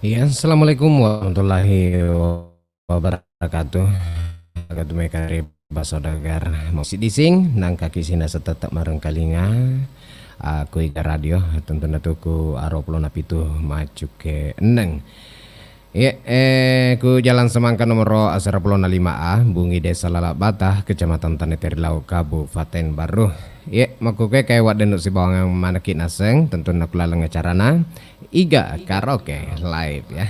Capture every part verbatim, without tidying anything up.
Iya, assalamualaikum warahmatullahi wabarakatuh. Wabarakatuh, meka ri basodagar. Mau sidising, nangkaki sinasa tetap marengkalinga. Aku Iga Radio, tentu natuku aro pulo na pitu macuke eneng. Iya, eh, ku Jalan Semangka nomoro asera pulo na lima A, Bungi Desa Lalabata, Kecamatan Taneteri Lau, Kabupaten Barru. Iya, makkukue kai waddennu sibawang maneki naseng, tentu nakulaleng acarana. Iga Karaoke Live ya.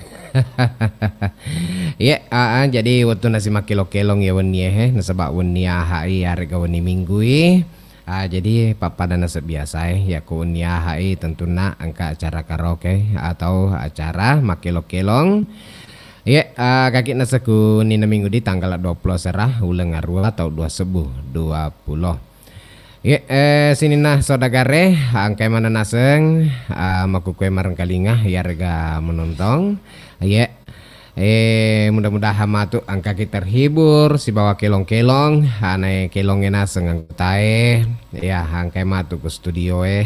Iya, ah, ah, jadi wettunna si makkelo-kelong ya wenni e, he, nasaba wenni aha i, arega wenni minggu i. Ah, jadi pappada naseng biasa e, yakko wenni aha i tentunna engka acara karaoke atau acara makkelo-kelong. Iya, ah, kaki naseku nina minggu di tanggal dua puluh sera uleng arua tau dua sebbu dua puluh. Ye, eh, sininna saudagare, engkai maneng naseng, ah, makkukue marengkalinga, iyarega menontong. Ye, eh, mudah-mudahan matu engkaki terhibur sibawa kelong-kelong, anae kelongnge naseng anggotae, ya, engkai matu ku studioe.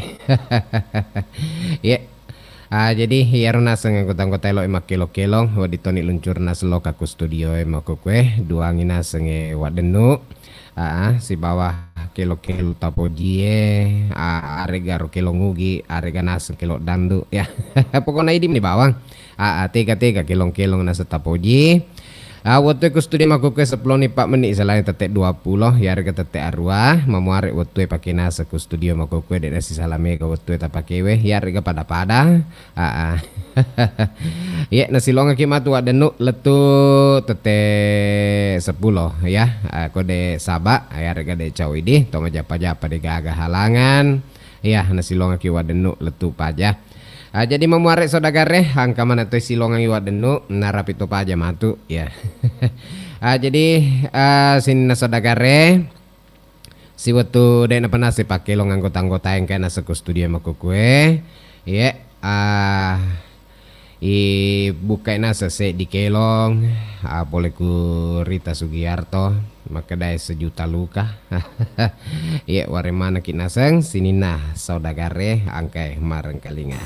Ye, ah, jadi iyaro naseng anggota-anggota elo'e makkelo-kelong, wedding toni luncurna selloka ku studioe makkukue, duangi naseng e waddennu. Aa, sibawa kelo-kelo tapojie, a-, arega ro kelo ngugi, arega naseng kelo dandu, ya. Pokokna idi meni bawang. Aa, tega-tega kelong-kelong naseng tapoji. A, wettue ku studio makkukue seppulo ni pa meni selain tette dua pulo, ya arega tette arua, mamuare wettue pake naseng ku studio makkukue de nasisalamega wettue tapakewe, ya arega pada-pada. Aa. Ye, nasilongaki matu waddennu lettu tette seppulo, ya. Ah, ko de saba, ya, rega de cau idi, to majappa-jappa de gaga halangan. Ya, nasilongaki waddennu lettu paja. Ah, jadi mamuare saudagare, angka mana toi silongangi waddennu, narapi to paja matu, ya. Ah, jadi, ah, sininna saudagare, Siwettu de' napenasi pakkelong anggota-anggota engka naseng ku studio makkukue. Ye, ah, i bukkai naseng seddi kelong, ah, pole ku Rita Sugiarto, makkedae sejuta luka. Ye, wareng manekki naseng sininna saudagare angkai marengkalinga.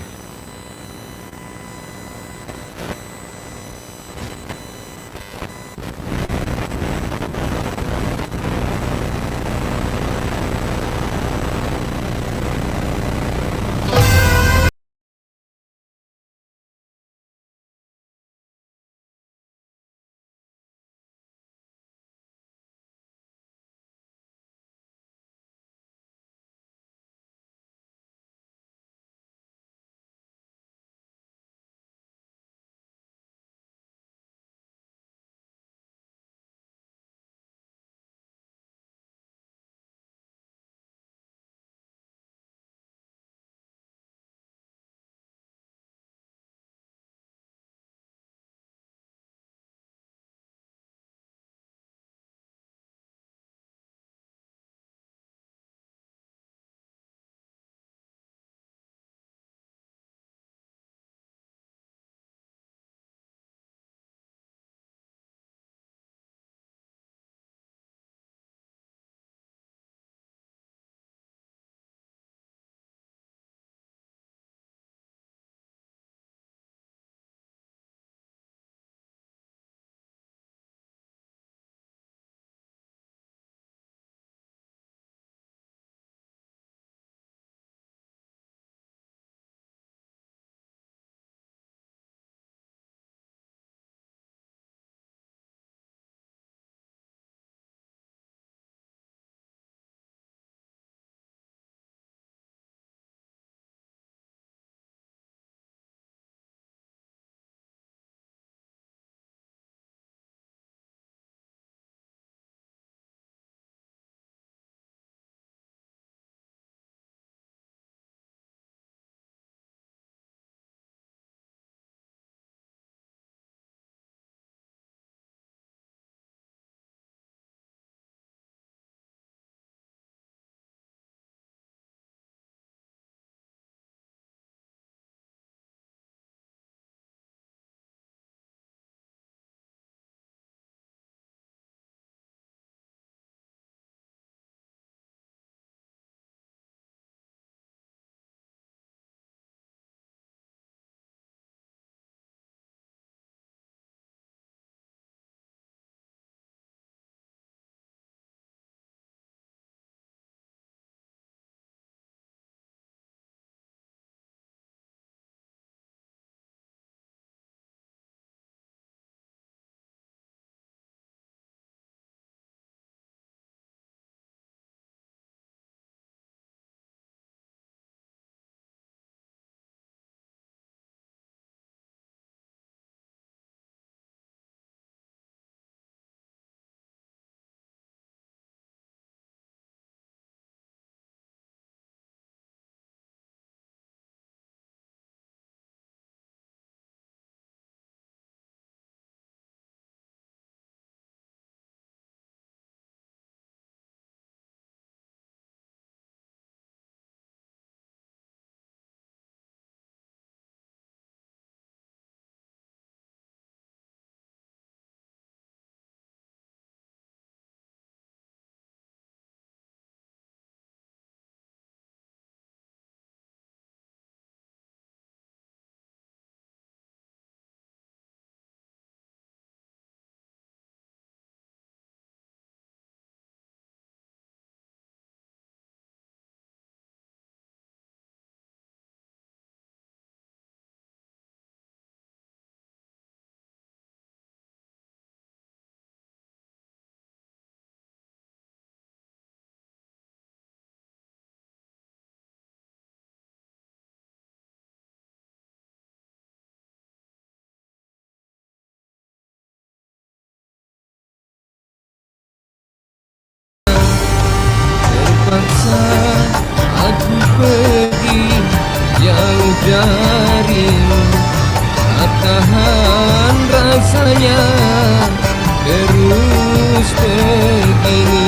Terus begini.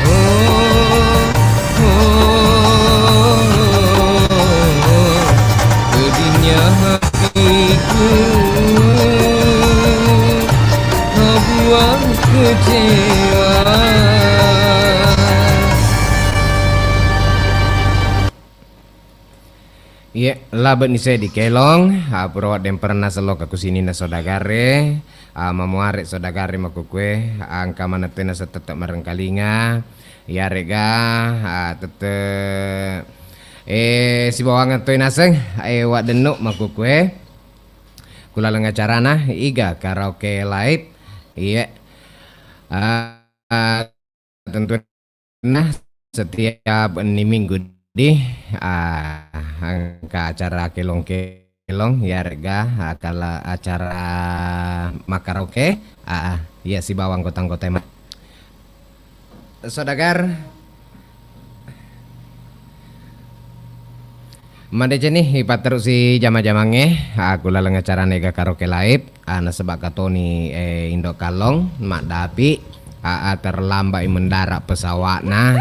Oh, oh, oh, pedihnya hatiku, kau buang kecewa. Iye, labe'ni seddi kelong, ah, pura wedding pernah selloka ku sininna saudagarre, ah, mamuare saudagarre makkukue, ah, engka maneng toi naseng tette marengkalinga, iyarega, ah, tette, eh, sibawangeng toi naseng, eh, waddennu makkukue, ku laleng acarana Iga Karaoke Live, iye, ah, ah, tentu Nah, setiap enni minggu di, ah, engka acara kelong-kelong, iyarega, ah, kala acara makaraoke, ah, ah, iya sibawa anggota-anggota ma-, Saudagar, madeceng ni ipatterusi jama-jamangnge, ah, ku laleng acarana Iga Karaoke Live. Ah, nasaba katoni, eh, Indo Kallong maddapi, ah, ah, terlambat i mendarat pesawatna.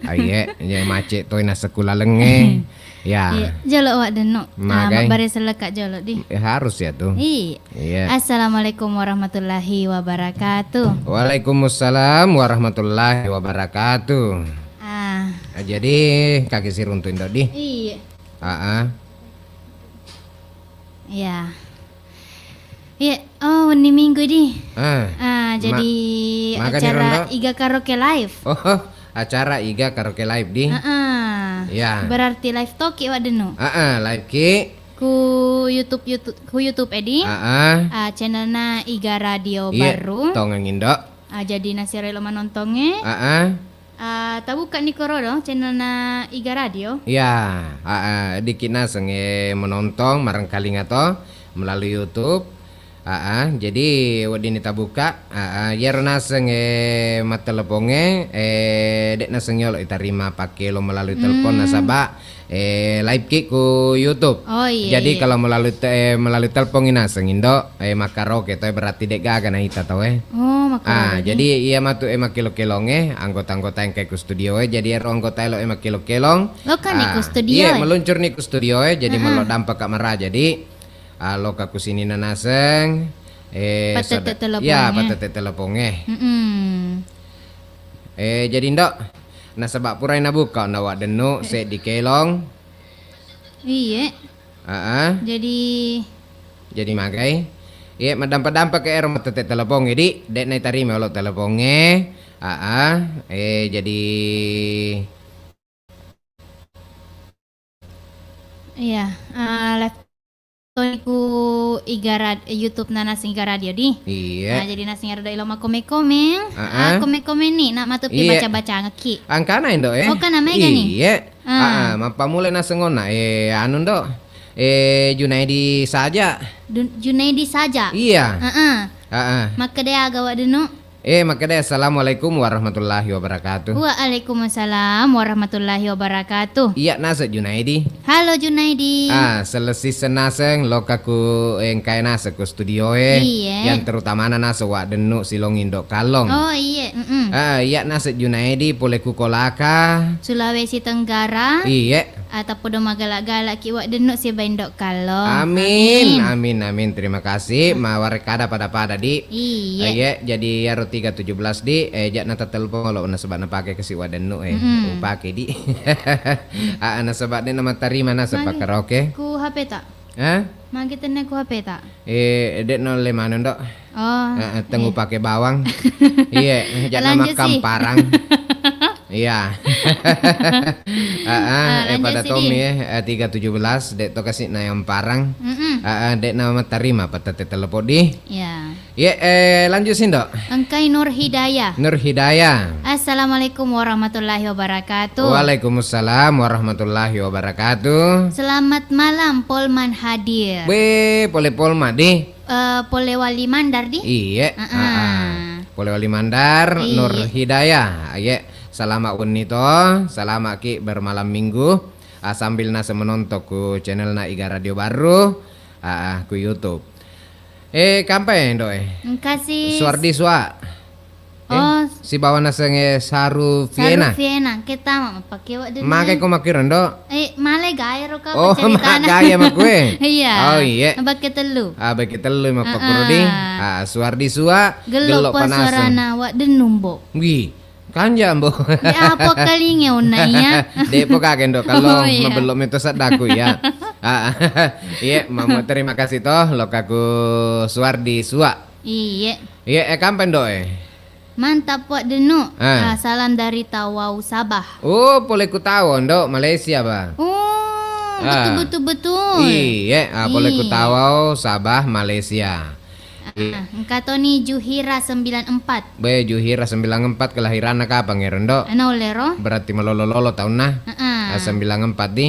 Aye, ye macet toi naseng ku lalengnge. Ya. Iya, jolo waddennu. Ah, magai? Mabbare selleka jolo di. Eh, harus ya tuh. Iya. Iya. Assalamualaikum warahmatullahi wabarakatuh. Waalaikumsalam warahmatullahi wabarakatuh. Ah. Ah, jadi kaki siruntu Indo di. Iya. Ah, ah. Iya. Iya, oh, wenni Minggu di. Ah, ah, ma-, jadi maga acara niro, Ndo? Iga Karaoke Live. Oh, acara Iga Karaoke Live di. Heeh. Iya. Berarti live toki waddennu. Heeh, live ki. Ku YouTube, YouTube, ku YouTube edi. Heeh. Ah, channelna Iga Radio. Iya, Baru. Tongeng Indo. Ah, jadi nasiro elo manontongnge. Heeh. Ah, tabukkani koro do channelna Iga Radio? Iya, ah, ah, dikit naseng, eh, menonton, marengkalinga to, melalui YouTube. Ah, ah, jadi weddinni tabukka, ah, ah, iyaro naseng, eh, mattelepongnge, eh, dek naseng yolo itarima pakkelo melalui telepon. Hmm. Nasaba, eh, live ki ku YouTube. Oh, iya, jadi iya. Kalau melalui te-, eh, melalui telepon i naseng Indo, eh, makkaroke to, berarti dek gaga naita tau, eh. Oh, makkaroke. Ah, jadi iya matu, eh, makkelo-kelongnge, anggota-anggota engka ku studio, eh, jadi ero anggota elo, eh, makkelo-kelong. Lokani ku studio, iya, eh? Meluncurni ku studio, eh, jadi, heeh, melo dampaka maraja di, ah, loka ku sininna naseng, eh, patete soda-, telepongnge. Iya, patete telepongnge. Mm-mm. Eh, jadi Indo, nasaba purai nabuka Indo waddennu, eh, seddi kelong. Iye. Heeh. Jadi, jadi magai? Iye, maddampa-dampa ke ero mattete telepongnge di, dek naitarima olo telepongnge. Heeh. Eh, jadi iya, eh, live toni ku Iga Rad-, YouTube na naseng Iga Radio di. Iya. Nah, jadi naseng ero do elo makkomeng-komeng. Heeh. Ah, komeng-komeng ni, nak matu pi, iya, baca-bacangekki. Angkana Indo, eh? Oh, kana maega ni? Iya. Ah. Ah, ah, mappamula naseng onna, eh, anu Indo, eh, Junaidi Saja. Dun-, Junaidi Saja? Iya. Heeh. Heeh. Makkeda aga waddennu? Eh, makkeda, "Assalamualaikum warahmatullahi wabarakatuh." Waalaikumsalam warahmatullahi wabarakatuh. Iya, naseng Junaidi. Halo, Junaidi. Ah, selessi senaseng, loka ku, eh, engkae naseng ku studio e. Iya. Yang terutamana naseng waddennu silong Indo Kallong. Oh, iya. Mm-mm. Ah, iya naseng Junaidi, pole ku Kolaka. Sulawesi Tenggara. Iya. Ah, tappodo magala-galaki waddennu siba Indo Kallong. Amin, amin, amin, amin. Terima kasih. Mawarekkada pada-pada di. Iya. Eh, iya, jadi iyaro tiga tujuh belas di, eh, jak nata telepon lo nasaba napake kasi waddennu, eh. Mm-mm. Upake di. Ah, nasaba de namatarima nasaba karaoke. Ku H P ta? Hah? Magi tenne ku H P ta? Eh, dek no le maneng, Dok. Oh, eh, eh, tengu, iya, pake bawang. Iya, eh, jak nama kamparang. Iya. Ah, ah, eh, lanjut pada si Tommy, eh, eh, tiga tujuh belas, dek to kasi na yang parang. Mm-mm. Ah, ah, dek nama tarima patete telepon di. Iya. Iya, eh, lanjut si, Dok. Engkai Nur Hidayah. Nur Hidayah. Assalamualaikum warahmatullahi wabarakatuh. Waalaikumsalam warahmatullahi wabarakatuh. Selamat malam, Polman hadir. Weh, pole Polman di. Eh, pole Wali Mandar di? Iya. Ah, ah. Pole Wali Mandar, iya. Nur Hidayah. Iya. Salama wenni to, salama ki bermalam minggu. Ah, sambil nase menonton ku channelna Iga Radio Baru. Ah, ah, ku YouTube. Eh, kampai, Ndo, eh? Engka si Suwardi Suwa. Eh, oh, sibawa naseng, eh, Saru Fiena. Saru Fiena, engka tama mappake wa' dulu. Make ko makkiro, Ndo? Eh, male gaero ka. Oh, ma-, gaya makue. Iya. Oh, iya. Bakke tellu. Ah, bakke tellu mappakkuro di. Ah, ah. Ah, Suwardi Suwa, gello' panaseng. Suarana wa' dennu, Mbo. Wih, kanja, Mbo. De' apa kalinge onna iya. De' po kage, Ndo, kalau. Oh, iya. Mabello' meto saddaku, ya. Ah, iya, mamo terima kasih to, lokkaku Suwardi Suwa. Iya. Iya, eh, kampai, Ndo, eh? Mantap, Wa' Dennu. Ah. Ah, salam dari Tawau, Sabah. Oh, pole ku Tawau, Ndo, Malaysia, ba. Oh, ah, betul, betul, betul. Iya, ah, pole ku Tawau, Sabah, Malaysia. Ah, engka toni Juhira sembilan empat. Be, Juhira sembilan empat, kelahiranna kapang ero, Ndo? Ana ullero? Berarti malolo-lolo taunna. Heeh. Ah, sembilan empat di.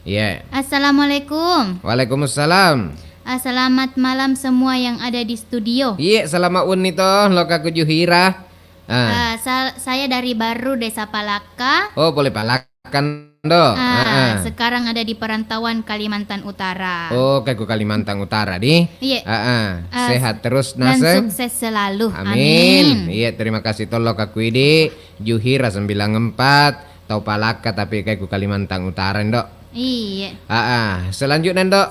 Iya. Assalamualaikum. Waalaikumsalam. Ah, selamat malam semua yang ada di studio. Iya, selamat wenni to, lokkaku Juhira. Ah. Ah, sa-, saya dari Barru, Desa Palakka. Oh, pole Palakka, Ndo. Ah, ah, ah. Sekarang ada di perantauan Kalimantan Utara. Oh, ke ku Kalimantan Utara di. Iya. Ah, ah. Ah, sehat terus, dan naseng, sukses selalu. Amin. Amin. Iya, terima kasih to, lokkaku idi, Juhira sembilan empat, tau Palakka tapi ke ku Kalimantan Utara, Ndo. Iya. Ah, ah. Selanjutnya, Ndo.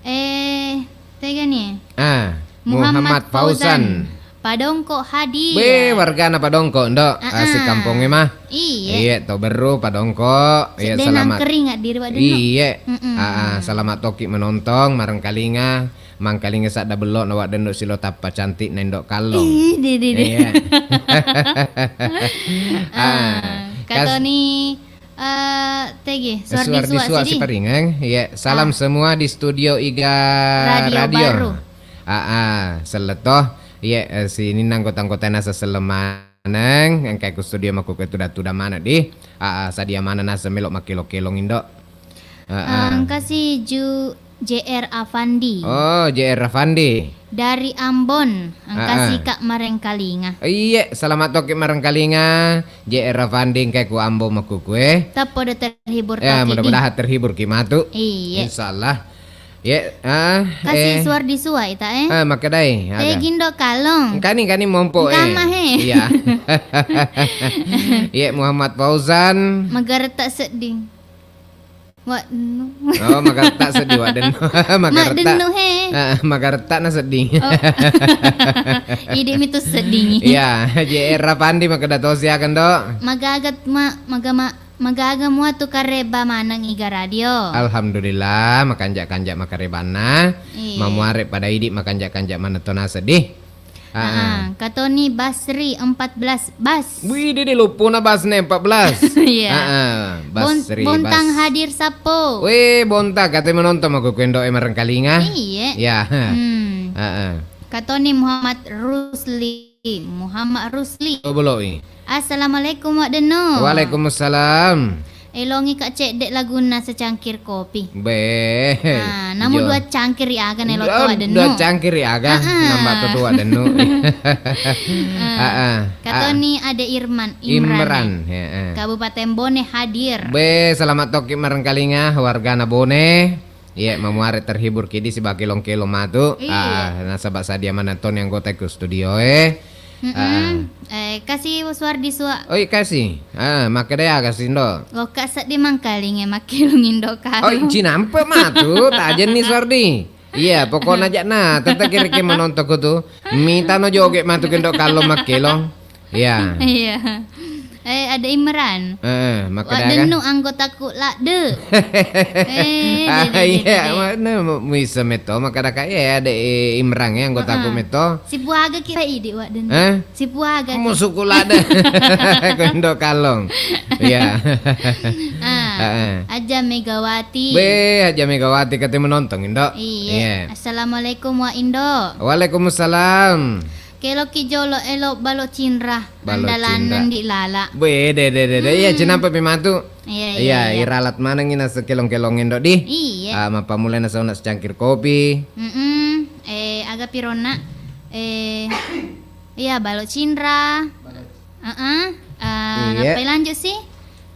Eh, tega ni? Ah, Muhammad Muhammad Fauzan. Fauzan. Padongko hadir. Be, wargana Padongko, Ndo. Ah, ah, si kampongnge mah. Iya. Iya, to Barru, Padongko. Iya, seddena selamat. Keringat diri, Wa' Dennu. Iya. Mm-mm. Ah, ah, selamat toki menonton, marengkalinga, mangkalinga sadda bello'na Wa' Dennu silo tappa cantikna Indo Kallong. Ih, di, di, di. Iya. Ah, ah, kas- katoni Eh, tegi, Suwardi Suwa Siparingeng. Iya, salam semua di studio Iga Radio. Radio Baru. Ah, ah, selletto. Iya, eh, sininna anggota-anggotana seselleng maneng, engka ku studio makkukue tuda-tuda maneng di. Ah, ah, sadia maneng naseng melo makkelo-kelong, Indo. Ah, ah. Engka si Ju- J R Afandi. Oh, J R Afandi. Dari Ambon, engka sika marengkalinga. Iye, selamat toki marengkalinga, J R Afandi, engka ku Ambon makkukue. Tappodo terhibur toki di. Ya, mudah-mudahan terhibur ki matu. Iye. Insyaallah. Ye, ah, kasi eh. Suwardi Suwa ita, eh. Ah, makkedai, aga. Tegi Indo Kallong. Engkani, engkani mompo, eh. Engkama, he. Iya. Ye, Muhammad Fauzan. Magaretta sedding. Wa' Dennu. Oh, magaretta sedding, Wa' Dennu. Magaretta. Ma' Dennu, he. Ah, magaretta na sedding. Oh. Idi mitu sedding. Iya, J R Afandi makkeda tosi aga, Ndo. Magaga ma-, maga ma-, magaga mua tu kareba maneng Iga Radio. Alhamdulillah, makanja-kanja makarebanna. Iya. Mamuare pada idi makanja-kanja maneng to naseng di. Ah, ah. Katoni Basri empat belas, Bas. Wih, dede lupuna Bas ne empat belas. Iya. Ah, ah. Bon-, Basri, Bontang Bas. Hadir sappo. Wih, Bontang, katanya menonton aku kuendo e marengkalinga. Iya. Ya. Hmm. Ah, ah. Katoni Muhammad Rusli. Muhammad Rusli. Oh, beloi. Assalamualaikum, Wa' Dennu. Waalaikumsalam. Elongi ka cedde lagunna secangkir kopi. Beh. Ah, namu dua cangkir ri aga nelo to, Wa' Dennu? Dua cangkir ri aga, ah, ah. Nambah to, Wa' Dennu. Ah, ah. Katoni Ade Irman, Imran. Imran, ya, ah. Kabupaten Bone hadir. Be, selamat toki marengkalinga wargana Bone. Iya, mamuare terhibur ki di sibawa kelong-kelong matu. Iya. Ah, nasaba sadia maneng toni anggota ku studio e. Mm-mm. Ah. Eh, kasi Suwardi Suwa. Oi, kasi. Ah, makkeda aga si Indo. Lokka seddi mangkalinge makkelong Indo Kallong. Oi, cinampe matu, tajenni Suwardi. Iya, pokokna jakna, tette kiri ki menonton ku tu. Mitano joge matu ke Indo Kallong makkelong. Iya. Iya. Eh, Ade Imran. Heeh, makkeda aga? Wa' Dennu anggotaku ladde. Eh, ah, dede, iya, dede. Mana mu-, muisa meto, makkeda ka, iya, Ade Imran ya anggotaku meto. Sipuaga ki idi, Wa' Dennu. Eh? Sipuaga ki. Musuku ladde. Ku Indo Kallong. Iya. Ah, heeh. Aja Megawati. Be, Aja Megawati kate menonton, Indo. Iya. Iya. Assalamualaikum, Wa' Indo. Waalaikumsalam. Keloki jolo elo balo cinra, balo andalanna cinra. Ndi Lala. Be, de, de, de, de. Iya, hmm. Cinampe pi matu. Iya, iya, iya, iya. Iralat manengi nasekelong-kelong Indo di. Iya. Ah, mappammulai nasauna secangkir kopi. Mm-mm. Eh, aga pironna? Eh, iya, balo cinra. Heeh. Ah, iya. Nappai lanjut si?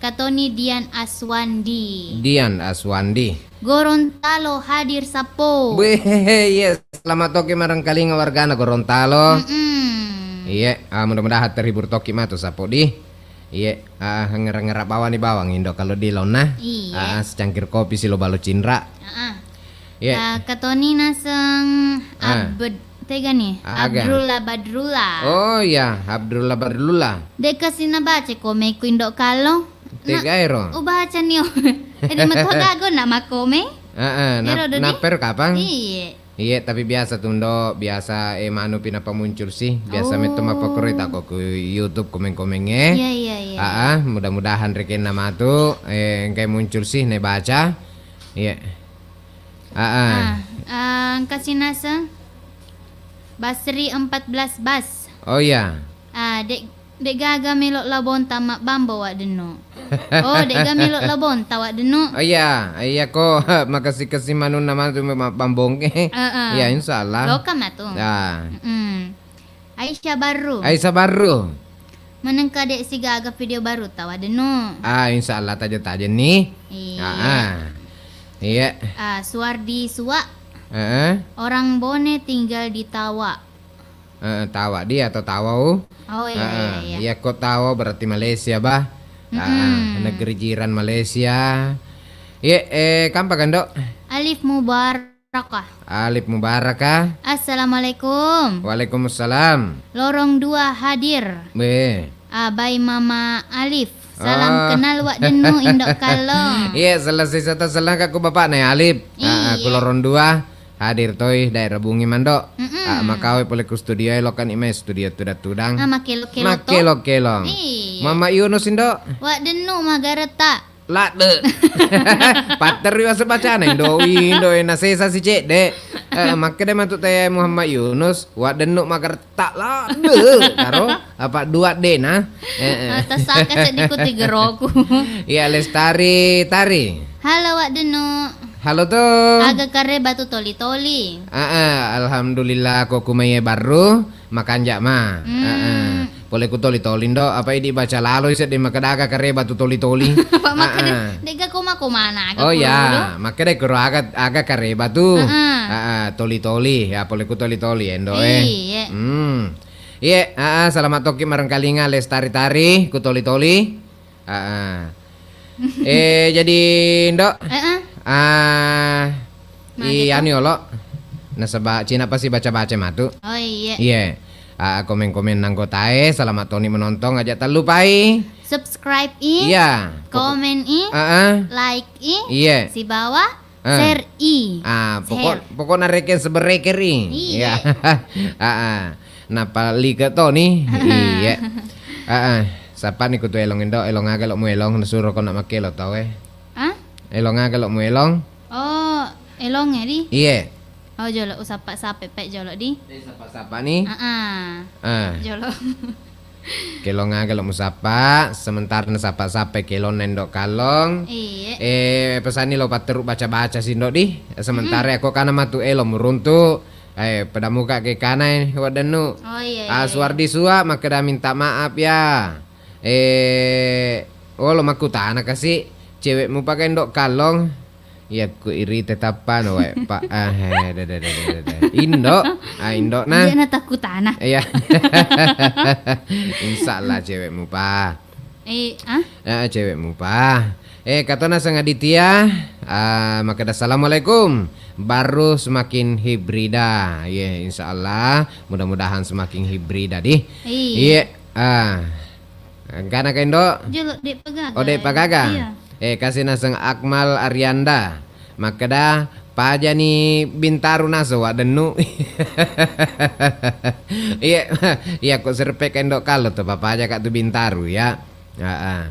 Katoni Dian Aswandi. Dian Aswandi. Gorontalo hadir sappo. Weh, iya, selamat toki marengkalinga wargana Gorontalo. Mm-mm. Iya, ah, mudah-mudahan terhibur toki matu sappo di. Iya, ah, ngera-ngera bawani bawang indo kalau di laonna. Iya. Ah, secangkir kopi silo balo cinra. Ah, ah. Iya. Ah, katoni naseng Ah. Abed-, tega nih? Ah, aga. Abdrullah Badrullah. Oh iya, Abdrullah Badrullah. Deka sina baca komeku indo kalo. Tega ero? Ubaca nio. Ede metu gago na makome. Heeh, Ero nap-, dodi? Napper kapang? Iye. Iye, tapi biasa tuh, Ndo, biasa, eh, manu pinapa muncul sih. Biasa Oh. metto mappakoroi tako ku YouTube komeng-komenge. Iya, iya, iya. Ah, ah, mudah-mudahan rekenna matu, eh, engkai muncul sih ne baca. Iya. Ah, ah. Ah, ah, engka sinaseng Basri empat belas Bas. Oh iya. Ah, dek, dek gaga melo labonta mabbambo Wak Dennu. Oh, dek gaga melo labonta Wak Dennu. Oh iya, iya ko makasih-kasih manunna matu mabbambong. Heeh. Iya, insyaallah. Loka matu. Ah. Mm-mm. Aisyah Barru. Aisyah Barru. Menengka dek sigaga video baru tawa Dennu. Ah, insyaallah taja-taja ni. Iya. Ah, ah. Iya. Ah, Suwardi Suwa. Heeh. Orang Bone tinggal di Tawa. Heeh, Tawa di atau Tawau? Oh, iya, Heeh. iya, iya. Iya, kok Tawa berarti Malaysia, bah. Ah, Mm-mm. negeri jiran Malaysia. Iya, eh, kampa kan, Dok? Alif Mubarakah. Alif Mubarakah. Assalamualaikum. Waalaikumsalam. Lorong dua hadir. Be. Ah, bai Mama Alif. Salam Oh. kenal Wak Dennu, Indo Kallong. Iya, selesai satu selang ku bapak na Alif. Ah, ah, Iya. ku lorong dua hadir toi daerah Bungi Mando. Mm-mm. Ah, makawe pole ku studio e, lokani mai studio tudang-tudang. Ah, makelo-kelo to. Makelo-kelo. Iya. Mama Yunus, Indo. Wak Dennu magareta. Ladde. Patterui waseng bacana, Indo, Indo, eh, nasesa si cedde. Eh, makkeda matu te Muhammad Yunus, Wak Dennu magertak ladde. Karo, apa dua D na? Eh, eh. Ah, tasaka seddi ku tigeroku. Iya, Lestari Tari. Halo, Wak Dennu. Halo, to. Aga kareba tu toli-toli? Ah, ah, alhamdulillah, ko kumaiye barru. Makanja ma. Hmm. Heeh. Pole ku toli-toli, Ndo, apa idi baca lalo ise de makkeda aga kareba tu toli-toli. Apa makkeda, Heeh. dega koma-komana aga Oh, kuro ya, do? Makkeda kuro aga, aga kareba tu. Heeh. Heeh, toli-toli. Ya, pole ku toli-toli, Endo, eh. Iye. Hmm. Iye, heeh, selamat toki marengkalinga Lestari Tari, ku toli-toli. Ah, ah. Eh, jadi, Ndok? Heeh. Ah, Magi i to? Anu yolo. Nasaba Cina pasti baca-baca matu. Oh, iya. Iya. Ah, komen-komen nanggotae, selamat toni menonton, aja terlupai. Subscribe i. Iya. Komen i. Ah, ah. Like i. Iya. Sibawa Ah. Ser i. Ah, pokok-, Ser. pokokna rekeng seberekeri. Iya. Iya. Ah, ah. Napalike toni. Iya. Ah, ah. Sapani kutu elong, Indo, elong aga lo muelong, nasuro ko nak makkelo tau, eh. Ah? Elong aga lo muelong? Oh, elong ya, di? Iya. Oh, jolo usappa-sappe pe jolo, di? Eh, sappa-sappa ni. Ah, ah. Ah. Jolo. Kelong aga lo musappa, sementara nasappa-sappai kelonna Indo Kallong. Iya. Eh, pesanni lo patteru baca-baca si, Ndo, di. Sementara Mm-mm. ako kana matu elo muruntu. Eh, pada muka ke kana, eh, Wak Dennu. Oh, iya, Ah, iya, Suwardi iya. Suwa, makkeda minta maaf ya. Eh, olo makkutana kasi, cewekmu pakai Indo Kallong. Iya, ku irite tappano wae, Pak. Ah, eh, da, da, da. Indo, ah, Indo nah. Iya, na takkutana. Iya. Insya Allah cewekmu, Pak. Eh, ah? Eh, cewekmu, Pak. Eh, katona Sang Aditya, ah, makkeda, "Assalamualaikum." Baru semakin hibrida. Iya, insya Allah, mudah-mudahan semakin hibrida, di. Iya. Iya, ah. Engkana ka, Indo? Jolo, de' pagaga. Oh, de' pagaga? Iya. Eh, kasi naseng Akmal Arianda. Makkeda, pajani Bintaro naso Wak Dennu. Iya, iya, ko serpe ka Indo Kallong to, papaja ka tu Bintaro, ya. Heeh.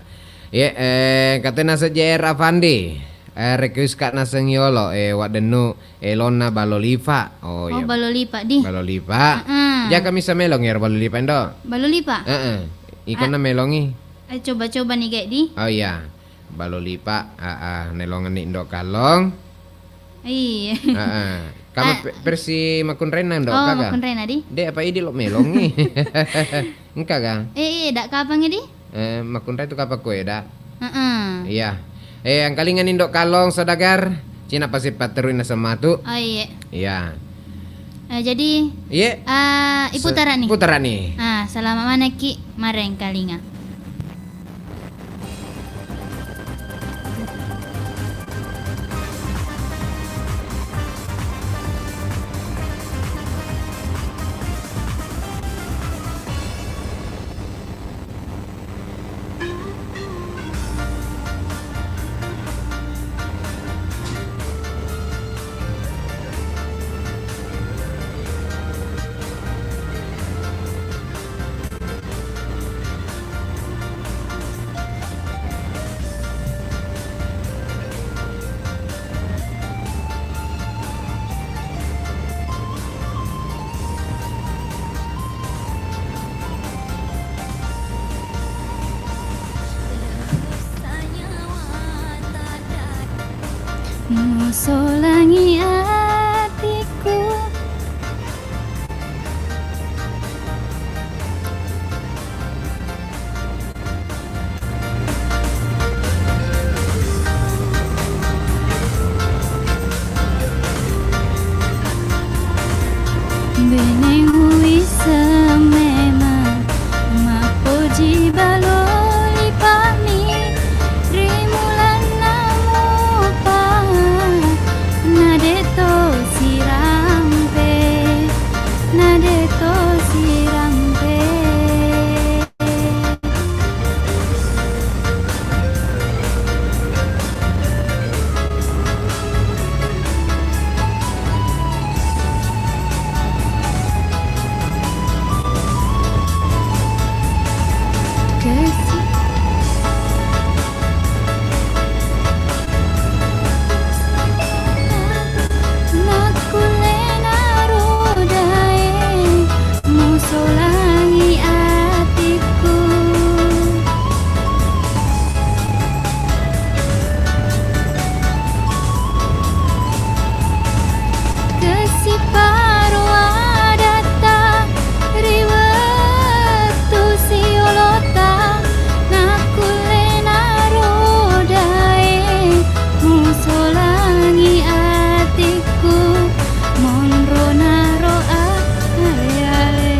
Iya, eh, katena se J R Afandi. Eh, request ka naseng yolo, eh, Wak Dennu, elonna Balo Lipa. Oh, Oh, iya. Balo Lipa, di. Balo Lipa. Heeh. Jaka misa melong ero Balo Lipa, Indo? Balo Lipa? Heeh. Ikonna Ah. melongi. Eh, coba-coba ni, Gek, di. Oh, iya. Balo Lipa, ah, ah, nelongenni Indo Kallong. Iya. Ah, ah. Kama Ah. pe-, versi makkunrainna, Indo, Oh, kaga? Makkunrainna, di? De', apa idi lo melongi? Engka ga? Eh, iya, dak kapang, di? Eh, makkunrai tu kapang ko eda. Heeh. Iya. Eh, angkalingan Indo Kallong, saudagar. Cina pasti patterui naseng matu. Oh, iya. Iya. Eh, jadi, iya. Ah, iputarani. Putarani. Ah, salama manekki marengkalinga. Musolangi atikku. Beneng uwisseng memeng, mappoji balo lipa'mi ri mulanna mupa, nade'to sirampe, nade'to sirampe. Nakkulle narodae musolangi atikku. Kessiparo adatta ri wettu siolota, nakkulle narodae musolangi atikku. Monro naro ale-ale,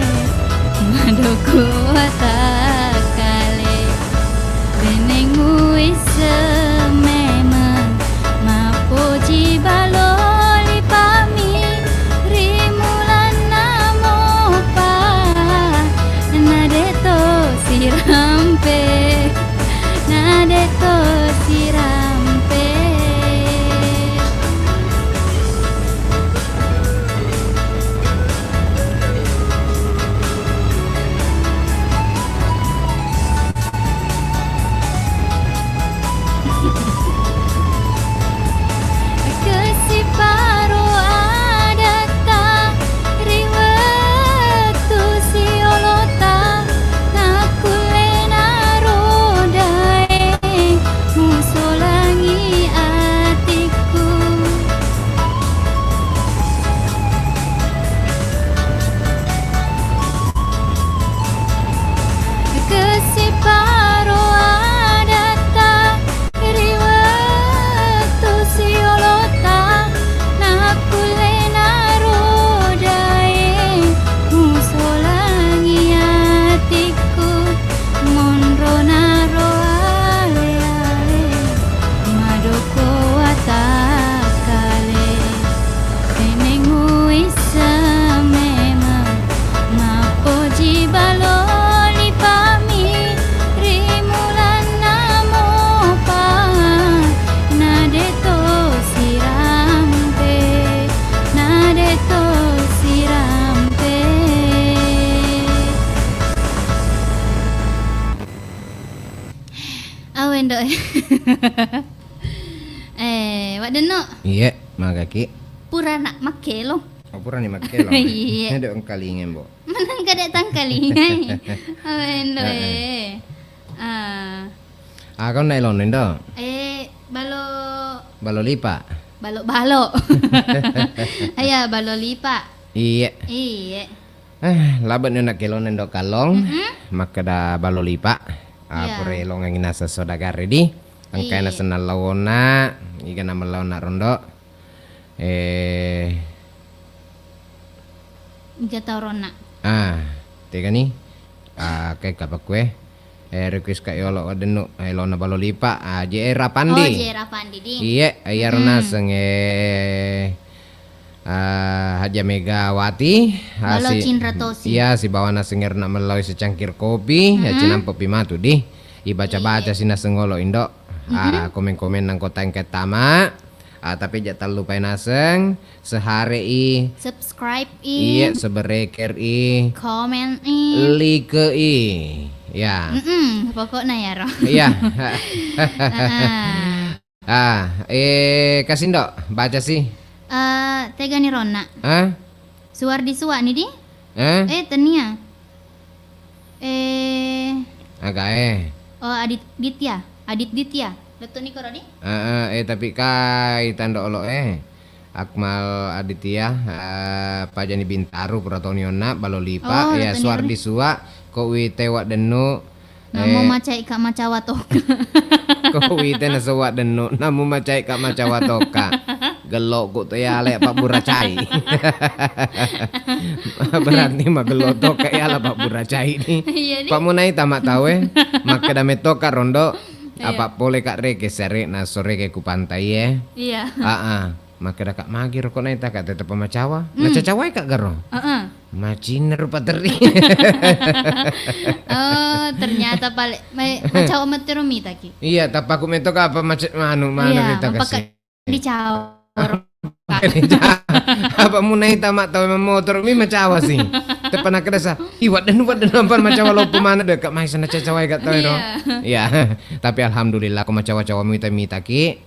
madoko watakkale. Beneng uwisseng memeng, mappoji balo lipa'mi ri mulanna mopa, nade'to sirampe, nade'to sirampe. Kessiparo adatta ri wettu siolota, nakkulle narodae musolangi atikku. Kessiparo adatta ri wettu siolota, nakkulle narodae musolangi atikku. Monro naro ale-ale, madoko watakkale. Teneng uwisseng memeng, mappoji balo lipa'mi ri mulanna mopa, nade'to sirampe, nade'to sirampe. Awe, Ndok. Eh, Waddenno. Iye, magaki. Purana makkelong. Oh, purani makkelong. Iye. Ndok engkalinga, Mbok. Manengka de' tangkalingai. Awe, Ndok, eh. Ah. Ah, kau naik lono, Ndok? Eh, balo. Balo lipa. Balo-balo. Iya, balo lipa. Iye. Iye. Eh, labe'ni nakkelona Ndok Kallong, makkeda balo lipa. Ah, pura elongengngi naseng saudagar di. Engkae nasennang laona, iga namellaona ro, Ndok. Eh. Engka tau ronna. Ah, tegani? Ah, ke kapa kue? Eh, request ka yolo wadennu, eh, lona Balo Lipa. Ah, J R Pandi. Oh, J R Pandi, di. Iye, iyaro naseng, eh, ah, Haja Megawati. Ah, Balo si-, Cinra Tosi. Iya, sibawa naseng erna mellao secangkir kopi, ya, cinampepi matu, di. Ibaca-baca si naseng olo, Indo. Ah, komen-komen nang kota engka tama. Ah, tapi aja tallupai naseng, sehare i. Subscribe i. Iya, sebereker i. Komen i. Like i. Ya. Mm-mm, pokoknya ya, Ro. Iya. Heeh. Ah, eh, kasindo, baca sih. Eh, tegani ronna. Hah? Suwardi Suwa ni di? Eh? Eh, tenia. Eh. Aga, eh. Oh, Adit Ditya. Adit Ditya. Lettu ni koro di? Heeh, eh, tapi kai tando olo, eh. Akmal Aditya, eh, Pajani Bintaro, pura toni onna, Balo Lipa, oh, ya, Suwardi Suwa, ko wite waddennu, namo eh, macai ka macawa toka. Ko wite nasewa dennu, namo macai ka macawa toka. Gello ku to yale pabbura cai. Berarti magello toka yala pabbura cai ni. Iya, di. Pamunai tama tawe, makkeda mettoka rondo, iya, apa pole ka reke sere na sore ke ku pantai, eh. Iya. Ah, ah. Makkeda ka magi roko naita ka tetep macawa. Hmm. Nacacawai ka garo. Heeh. Macinna rupa teri. Oh, ternyata pale, me-, macawa mattero mitaki. Iya, tappaku metto ka apa mace-, manu, manu iya, rita kasi. Dicawa. Apa munaita ma tau memmotor mi macawa sih. Teppa nakkeda sa, "Ih, waddenu, waddenu, ampar macawa loppo mana deh, Kak, mai sana cacawai, Kak, tau ro." Iya. Iya. Tapi alhamdulillah, ko macawa-cawa mita-mitaki.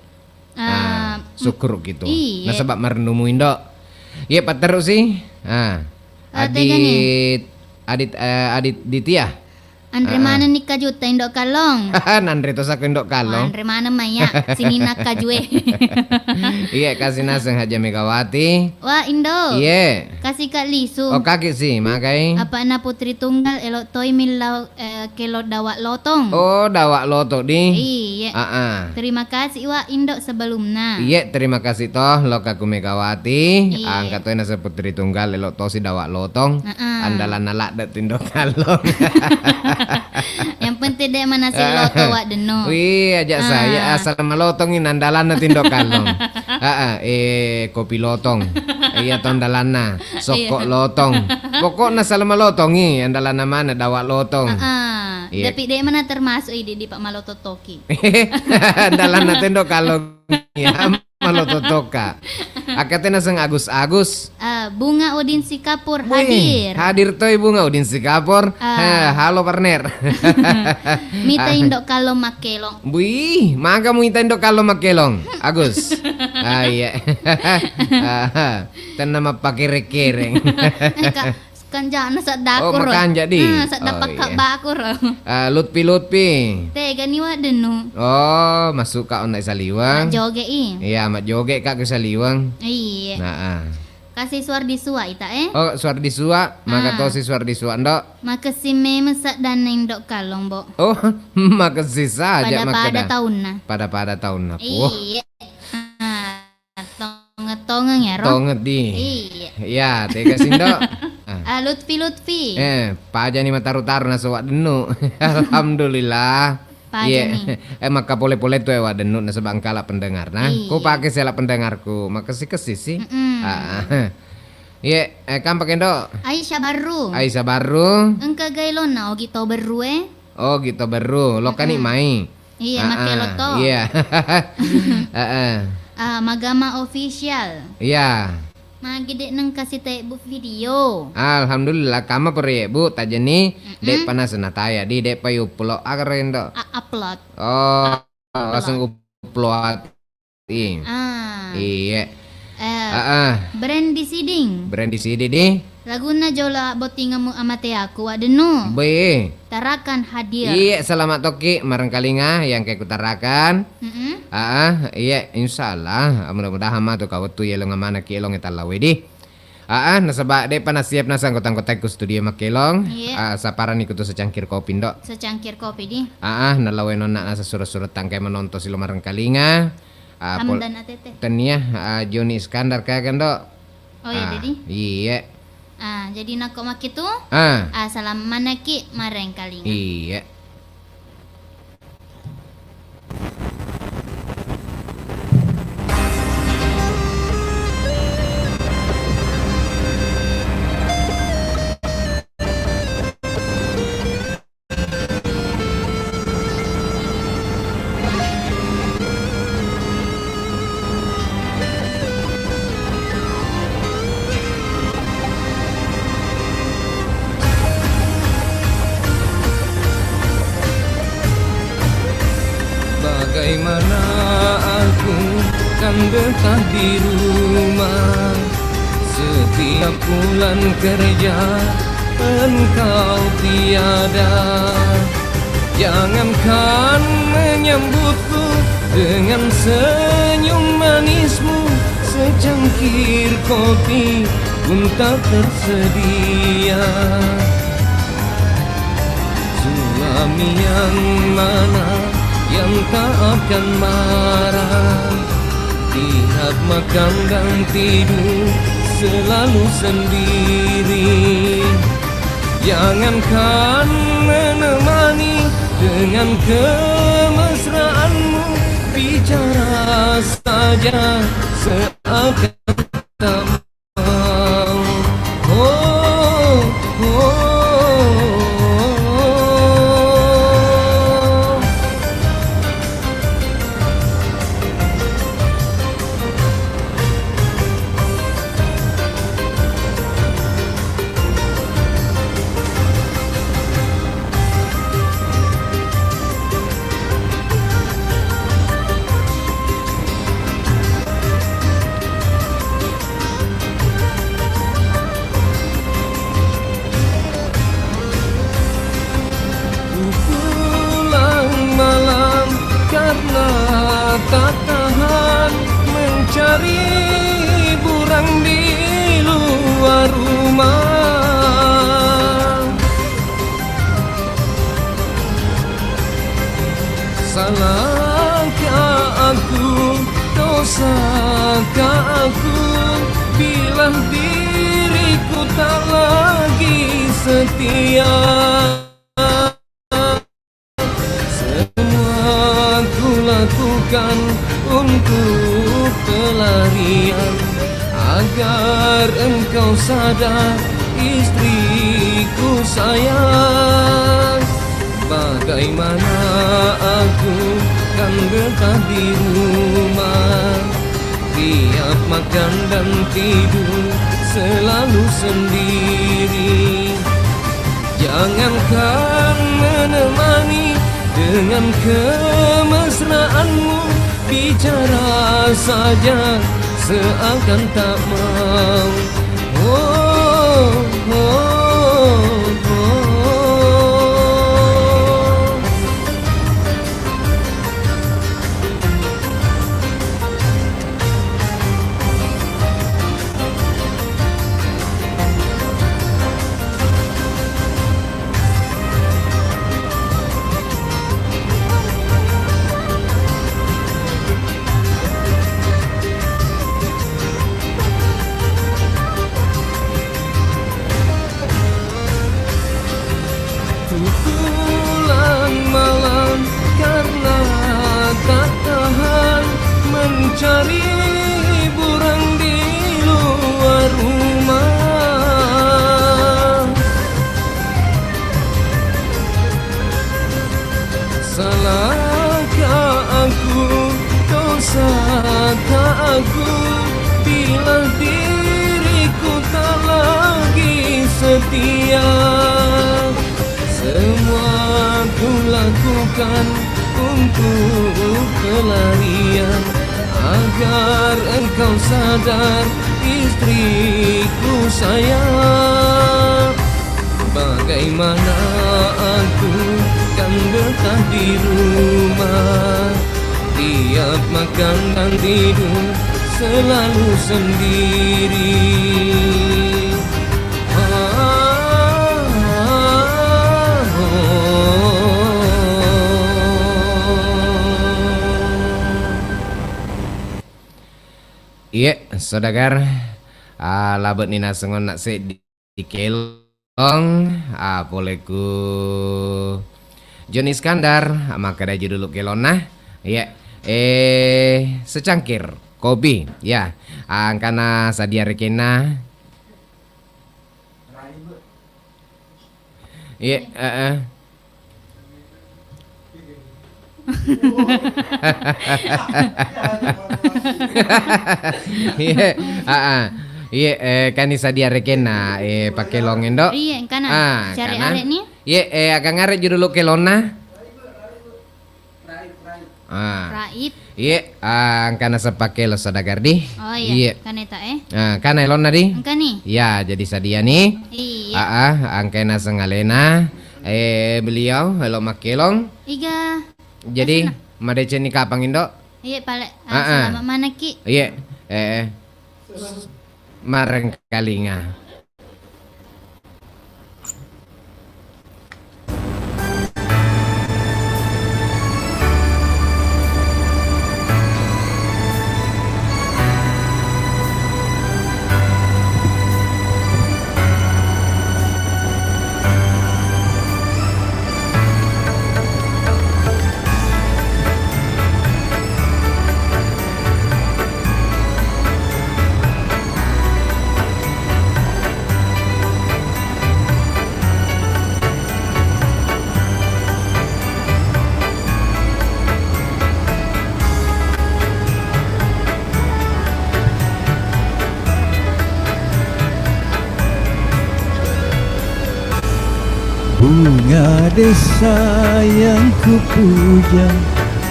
Ah, ah, syukur gitu. Iya. Nasaba marennumu, Indo. Iya, patteru sih. Ah. Ah, tegani. Adit, Adit, eh, Adit Ditya. Anre manenni kajutta, Indo Kallong. Nanre to sako, Indo Kallong. Anre maneng maya, sininna kajue. Iya, kasi naseng Haja Megawati. Wah, Indo. Iya. Kasi ka lisu. Oh, kaki sih, magai. Apa na Putri Tunggal, elo toi millau eh, kelo dawa lotong. Oh, dawa lotong di. Iya. Ah, ah. Terima kasih, Wa Indo, sebelumna. Iya, terima kasih toh, loka ku Megawati. Iya. Angkat toh nasa Putri Tunggal, elo tosi dawa lotong. Ah, ah. Andalanna ladde Tindo Kallong. Yang penting dek mana si loto, Wa Denno. Wih, aja saya asal melotong ini andalanna Tindo Kallong. Ah, ah, eh, kopi lotong. Iya, to andalanna. Sokko lotong. Pokokna salama lotongi, andalanna mana dawa lotong. Heeh. Iya. Tapi de mana termasuk idi di Pak Maloto Toki. Andalanna Tindo Kallong ya, Maloto Toka. Akatena seng Agus-Agus. Eh, Bunga Udin Sikapur hadir. Hadir toi Bunga Udin Sikapur. Ah. Heh, halo partner. Mita Indo Kallong Makkelong. Wih, maga muita Indo Kallong Makkelong, Agus. Ah, iya. Tenna mappakere-kereng. Eh, Kak, kanjana saddaku ro. Oh, makanja di. Ah, sadda pakka baku ro. Ah, Lutfi, Lutfi. Tegani wa Denno. Oh, masuk ka onna saliweng. Joge i. Iya, mat joge ka ke saliweng. Iya. Nah, ah. Kasi Suwardi Suwa ita, eh? Oh, Suwardi Suwa, maka tosi Suwardi Suwa, Ndok. Makessing memeng saddanna Indo Kallong, Bo. Oh, makessing saja makkeda. Pada-pada taunna. Pada-pada taunna. Puh. Iya. Ah, tongeng-tongeng ya, Ro? Tongeng di. Iya. Iya, tega sih, Ndok. Ah. Ah, Lutfi, Lutfi. Eh, pajani mataru-taru nasu wa Denno. Alhamdulillah. Paja nih. Eh, makka pole-pole tu e wa Denno nasaba engka la pendengar. Nah, ku pake sela pendengarku. Makessing-kessing sih. Mm-mm. Ah, ah. Iya, eh, kampa kendo. Aisyah Barru. Aisyah Barru. Engka gailonna Ogi to Berru e. Ogi to Berru. Lokani mai. Iya, ah, make ah, loto. Iya. Heeh. Ah, Magama Official. Iya. Magi de nengka sitae bu video. Alhamdulillah, kama pere bu tajeni. Mm-mm. De pana senataya di de pa upload aga rendo. A-, upload. Oh, upload. Langsung upload. Ah. Iya. Eh, ah, ah. Brand di siding. Brand di siding di. Lagunna jola bottingemu amateaku wa Denno. Be. Tarakan hadir. Iya, selamat tokki marengkalinga yang ke kutarakan. Mm-mm. Ah, ah, iya, insyaallah. Mudah-mudahan matu kawettu yelong amana ki elong e tallawe di. Aa, nasaba de'pa nasiap naseng anggota-anggotaku studio makkelong. Iya. Aa, saparani kutu secangkir kopi, Ndo. Secangkir kopi, di. Aa, nalawe nonna nasa sura-sura tangkai manonto silo marengkalinga. Ah, pol-, Hamdan A T T. Tennia, ah, Joni Iskandar kaga, Ndo? Oh, iya, Ah, jadi? Iya. Ah, jadi nakko makkitu, Ah. ah, salammanaki marengkalinga. Iya. Bagaimana aku kan betah di rumah? Setiap pulang kerja, engkau tiada. Jangankan menyambutku dengan senyum manismu, secangkir kopi pun tak tersedia. Suami yang mana yang tak akan marah? Tiap makan dan tidur selalu sendiri. Jangankan menemani, dengan kemesraanmu bicara saja seakan tak mau. Oh, oh, oh. Ku pulang malam karena tak tahan mencari hiburan di luar rumah. Salahkah aku, dosakah aku, bila diriku tak lagi setia? Semua ku lakukan untuk pelarian, agar engkau sadar, istriku sayang. Bagaimana aku kan betah di rumah, tiap makan dan tidur selalu sendiri. Jangankan menemani, dengan kemesraanmu bicara saja seakan tak mau. Oh, oh, oh. Ku pulang malam karena tak tahan mencari hiburan di luar rumah. Salahkah aku, dosakah aku, bila diriku tak lagi setia? Semua ku lakukan untuk pelarian, agar engkau sadar, istriku sayang. Bagaimana aku kan betah di rumah, tiap makan dan tidur selalu sendiri. Ah, oh. Iye, saudagar, ah, labe'ni naseng onna seddi kelong, ah, pole ku Joni Iskandar, ah, makkeda judulu kelonna. Iye, eh, secangkir kopi, ya. Ah, engkana sadia rekenna. Iye, heeh. Iye, heeh. Iye, eh, kani sadia rekenna, eh, pakkelong endo. Iye, engkana. Ah, syari engkana. Arek ni. Iye, eh, aga ngare judulu kelonna? Ah. Raib. Iye, ah, engkana seppakkelong saudagar di. Oh, iya. Iye. Kaneta, eh. Ah, kana elonna di. Engkani. Ya, jadi sadia ni. Iya. Ah, ah, engkana sengalena. Eh, beliau elo makkelong. Iga. Jadi, madeceng ni kapang, Indo? Iye, pale. Ah, ah, ah. Selamat manekki. Iye, eh, eh. Marengkalinga. Bunga desa yang kupuja,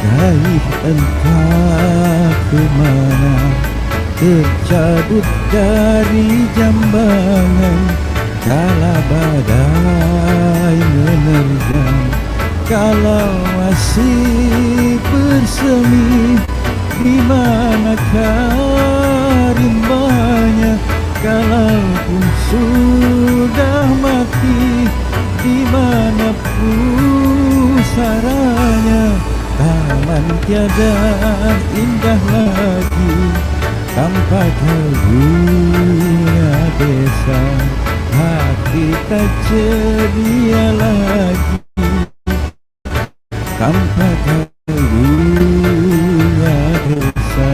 raih entah ke mana, tercabut dari jambangan kala badai menerjang. Kalau masih bersemi, di manakah rimbanya? Kalaupun sudah mati, di mana pusaranya? Taman tiada indah lagi tanpa kau, bunga desa. Hati tak ceria lagi tanpa kau, bunga desa.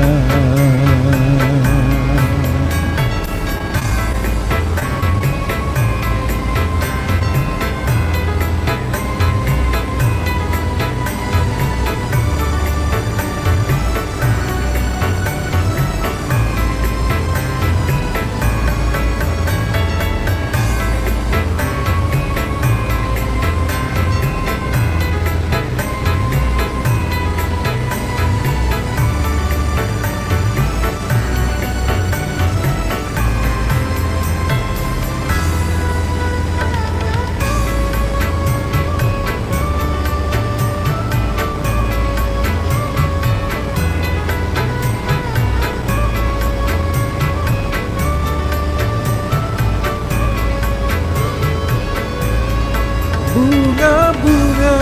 Bunga-bunga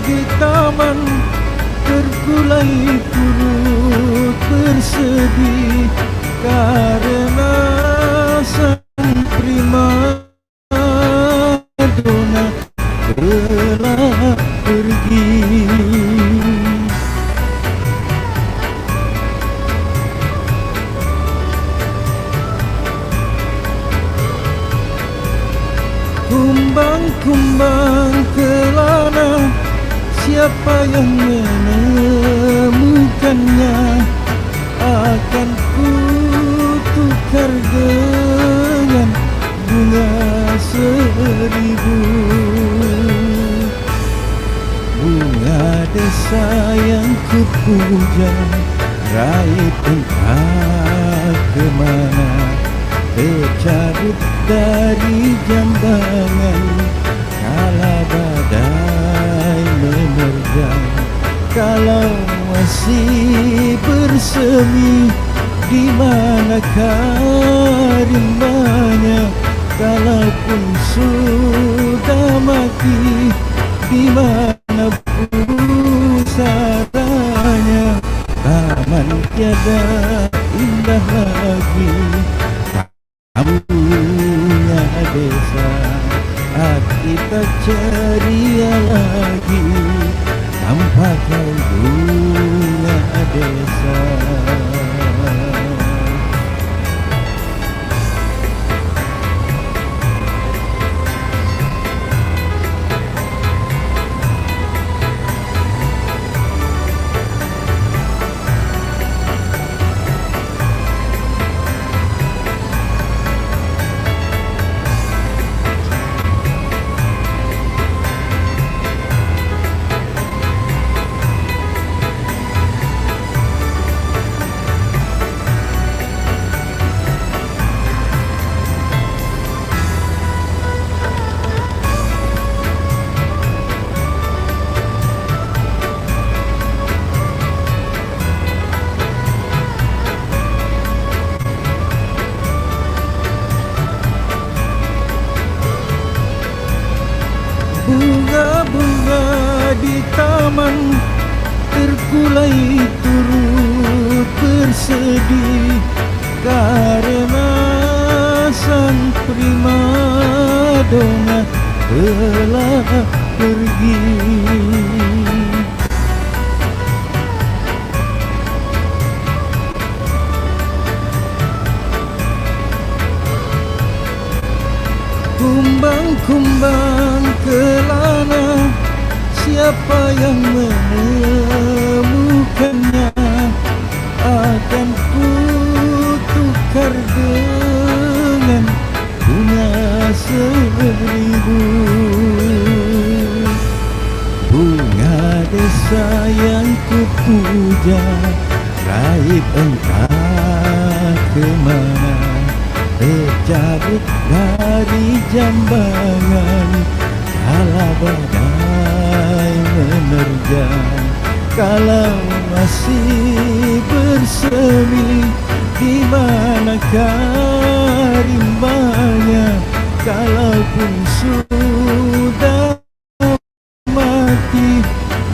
di taman terkulai turut bersedih karena sang prima dona telah pergi. Kumbang-kumbang kelana, siapa yang menemukannya? Akan kutukar dengan bunga seribu. Bunga desa yang kupuja, raih entah kemana, tercabut dari jambangan kala badai menerjang. Kalau masih bersemi, di manakah rimbanya? Kalaupun sudah mati, di mana pusaranya? Taman tiada indah Bunga desa, hati tak ceria lagi tanpa kau, bunga desa. Bunga-bunga di taman terkulai turut bersedih karena sang primadona telah pergi. Kumbang-kumbang kelana, siapa yang menemukannya? Akan kutukar dengan bunga seribu. Bunga desa yang kupuja, raib entah kemana, tercabut dari jambangan, kala badai menerjang. Kalau masih bersemi, di manakah rimbanya? Kalaupun sudah mati,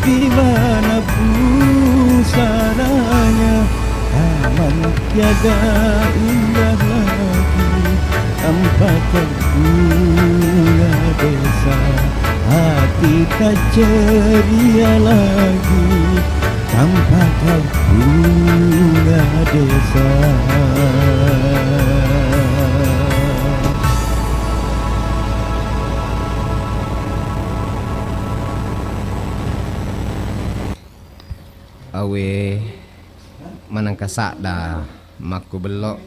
di mana pusananya? Taman tiada indah lagi tanpa kau, bunga desa. Hati tak ceria lagi tanpa kau, bunga desa. Awe, manengka sadda makkubello.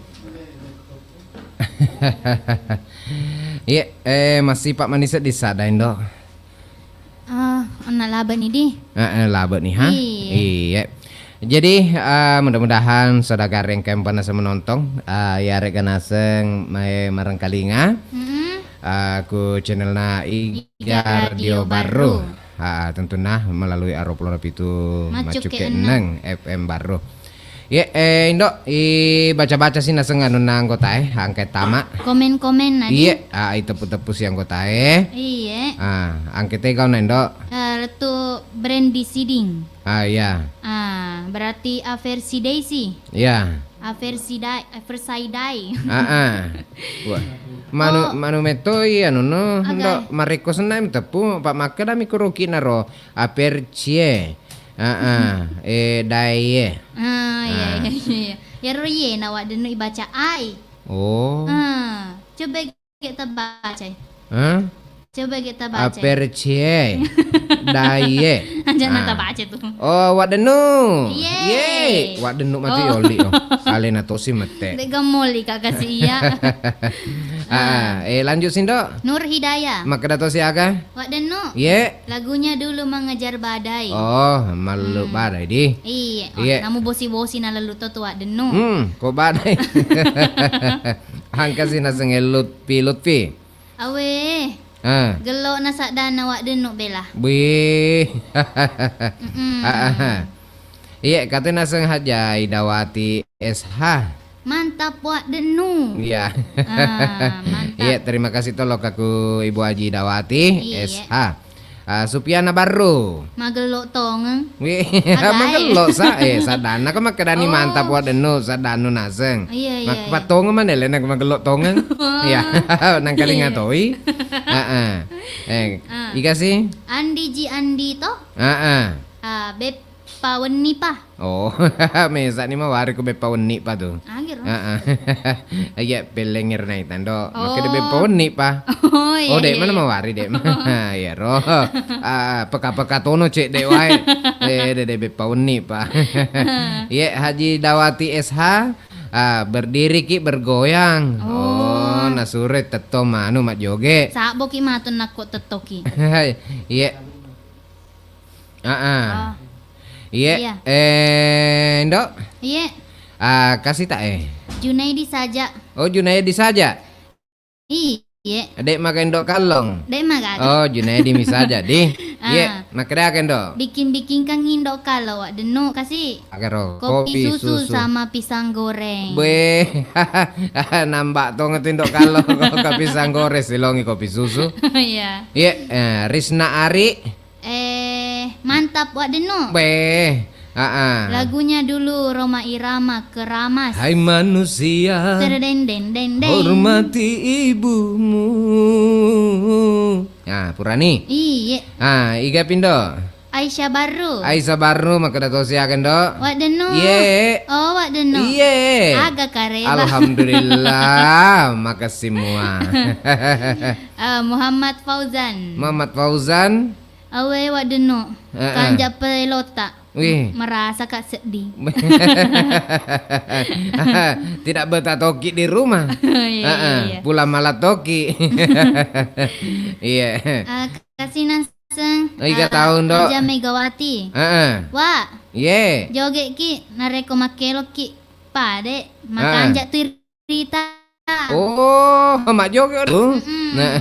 Iya, eh, masih Pak Manis di sadda, Indo. Ah, onna labe'ni di. Eh, eh, labe'ni, ha? Iya. Iya. Jadi, eh, mudah-mudahan saudagar engka mpanasa menonton, eh, yarega naseng mae marengkalinga, mm-mm, eh, ku channelna Iga Iga Radio Radio Barru. Barru. Ah, tentunna melalui arua pulo pitu Macuke Macuke enneng. Enneng F M Barru. Ye, eh, Indo, i baca-baca si naseng anunna anggotae, angke tama. Komen-komen nadi. Iye, ah, iteppu-teppu si anggotae. Iye. Ah, angke tegau na, Indo. Eh, lettu brand di siding. Ah, iya. Ah, berarti aversi Daisy. Iya. Aversi Dai, aversi Dai. Ah, ah. Wah. Manu, oh, manu metoi anu no, aga? Indo, marekko senna teppu, Pak, makkeda mi kuroki naro. Apercie. Heeh. Eh, daie. Ah, iya, ah, iya, iya, iya. Yaro iye na waddennu ibaca ai. Oh. Ah, coba ge tabacai. Hah? Coba ge tabacai. Apercie. Daie. Aja na, ah, tabaca tu. Oh, waddennu. Iye. Iye. Waddennu matu, oh, yoli, oh. Alena tosi mette. Dek gamoli kak kasi iya. Ah, ah, eh, lanjut sindo. Nur Hidayah. Makkeda tosi aga? Waddennu. Ye. Lagunya dulu mengejar badai. Oh, mellu, hmm, badai di. Iye. Oh, iye, namu bosi-bosi na lellu to tu waddennu. Hmm, ko badai. Angka si naseng Lutfi, Lutfi. Awe. Ah. Gello na saddana waddennu bela. Wih. Mm-mm. Ah, ah, ah. Iye, kate naseng Haja Idawati S H. Mantap, Wak Dennu. Iya. Ah, mantap. Iya, terima kasih to lokaku Ibu Haji Dawati, iya, S H. Ah, Supiana Barru. Magello tongeng. Wih, magello sa, eh, saddanna ko makkedani mantap wadennu, saddannu naseng. Iya, iya, iya. Mak-, pattongeng mana lena ko magello tongeng. Oh. Iya, nangkalinga toi. Heeh. Eh, iga sih? Andi Ji Andi to? Heeh. Ah, Beppa Wenni pa. Oh, mesani mawari ko Beppa Wenni pa tu. Agero. Heeh. Iya, pellengir nai tando. Makkeda Beppa Wenni pa. Oh, iya, oh, dek mana mawari dek. Iya ro. Ah, peka-peka tono cek dek wae. Eh, dek, dek Beppa Wenni pa. Iya, Haji Dawati S H. Ah, berdiri ki bergoyang. Oh, nasure tetto manu majjoge. Sabo ki matu nakko tetto ki. Iya. Ah, ah. Oh. Iye, iya. Eh, Ndok? Iye. Ah, kasih tak, eh? Junaidi saja. Oh, Junaidi saja? Iye. Dek maga Ndok Kallong? Dek maga. Oh, Junaidi mi saja, di. Ah. Iye, makkeda ke, Ndok? Bikin-bikin kan Ndok Kallong, Wak Dennu, kasih. Agaro, kopi susu sama pisang goreng. Beh, nambah tong tu Ndok Kallong, kopi pisang goreng, silongi kopi susu. Iya. Iye, eh, Risna Ari. Eh, mantap, Wak Dennu. Beh, ah, ah. Lagunya dulu Rhoma Irama, Keramas. Hai manusia, Terdeng, deng, deng, deng. Hormati ibumu. Ah, purani. Iye. Ah, iga pindo? Aisyah Barru. Aisyah Barru, makkeda tosi aga, Ndok? Wak Dennu. Iye. Oh, Wak Dennu. Iye. Aga kareba. Alhamdulillah, makasih mua. Eh, Muhammad Fauzan. Muhammad Fauzan. Awe, Wak Dennu. Heeh. Kanja pelota. Wih. Merasa kak sedih. Tidak betah toki di rumah. Iya, iya, heeh, iya. Pulang malah toki. Iya. Eh, kasih naseng. Oh, iga eh, tahun, Dok? Aja Megawati. Heeh. Wak. Iye. Joget ki, nareko makkelok ki pade, heeh, makanja tu rita. Oh, majjoge tu. Mm-mm. Nah,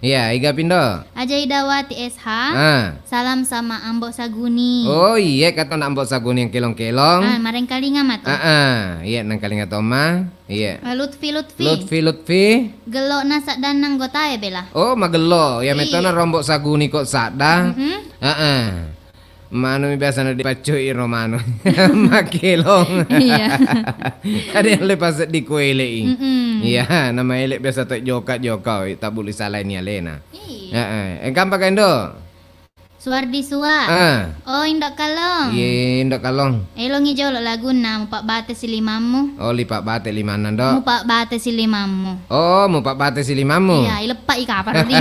iya, iga pindo? Aja Idawati S H. Ah. Salam sama Ambo Saguni. Oh, iye, kata Ambo Saguni yang kelong-kelong. Ah, marengkalinga matu. Ah, ah, iye, nangkalinga toma. Iye. Ah, Lutfi, Lutfi. Lutfi, Lutfi. Gello na saddanna anggotae bela. Oh, magello. Ya, iye, metona rombo Saguni kok sadda. Mhm. Ah, ah. Manumi biasana dipaccui ro manu. Makkelong. Iya. Ada yang lepas di kuelei. Mm-mm. Iya, nama elek biasa tak joka-joka, oi, tak boleh salahin alena. Iya. Heeh. Engkam pakai ndo? Suwardi Suwa. Ah. Oh, Indo Kalong. Iya, Indo Kalong. Elongi jolo lagunna, Mupabbate silimammu. Oh, lipabbate limanna, Ndo. Mupabbate silimammu. Oh, mupabbate silimammu. Iya, ileppa i kapang di.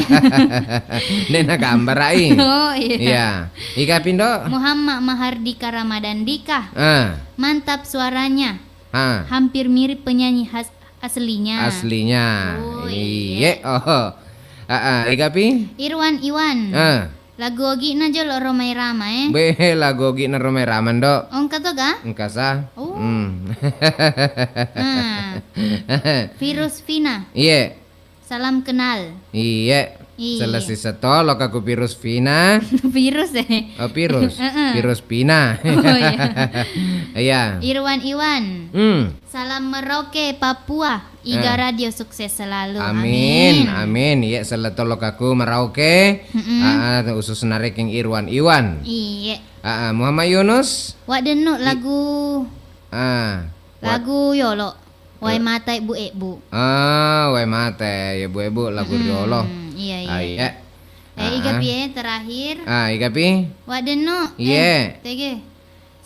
Nena gambar ai. Oh, iya. Iya. Iga pindo? Muhammad Mahardika Ramadandika. Ah. Mantap suaranya. Ah. Hampir mirip penyanyi has-, aslinya. Aslinya. Oh, iya. Iye. Oh. Ah, ah. Iga pi? Irwan Iwan. Ah. Lagu ogi'na jolo Rhoma Irama, eh. Be, lagu ogi'na Rhoma Irama, Ndo. Oh, engka to ga? Engka sa. Oh. Hmm. Nah. Virus Vina. Iye. Salam kenal. Iye. Iye. Selesai setolo kaku Virus Vina. Virus, eh. Oh, virus. Heeh. Virus Vina. Oh, iya. Iya. Irwan Iwan. Hmm. Salam Merauke, Papua. Iga, eh, Radio sukses selalu. Amin, amin. Amin. Iya, sellettolo kaku Merauke. Mm-mm. Ah, ah, usus narekeng Irwan Iwan. Iya. Ah, ah, Muhammad Yunus. Wak Dennu I- lagu, ah, Wak- lagu yolo. Wae eh. Mata Ebbu-ebbu. Ah, Wae Mata Ebbu-ebbu lagu, mm-mm, riolo. Iya, iya, ah, iya, iya. Eh, iga, ah, pie terakhir. Ah, iga pi? Wak Dennu. Iye. Eh, tege.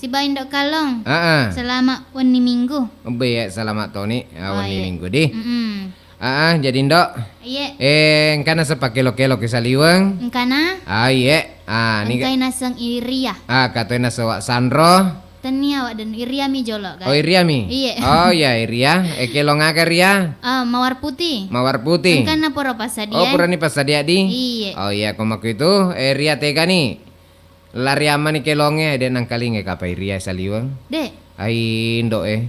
Sibawa Indo Kalong. Heeh. Selamat wenni Minggu. Be, selamat toni, ah, oh, wenni, iya, Minggu di. Mm-mm. Ah, ah, jadi Ndo. Iye. Eh, engkana sepakkelo-kelo ke saliweng. Engkana? Ah, iye. Ah, ni engkai naseng Iria. Ah, katoi naseng Wak Sanro. Tennia Wak Dennu, Iria mi jolo, guys. Oh, Iria mi? Iye. Oh, ya, Iria. Eh, kelong aga Ria? Ah, mawar putih. Mawar putih. Engkana pura passadia. Oh, purani passadia di? Iye. Oh, iya, ko makkuitu, eh, Ria tegani. Lari ammani kelongnge, de' nangkalinga kapang Iria saliweng. De'. Ai, Ndo e.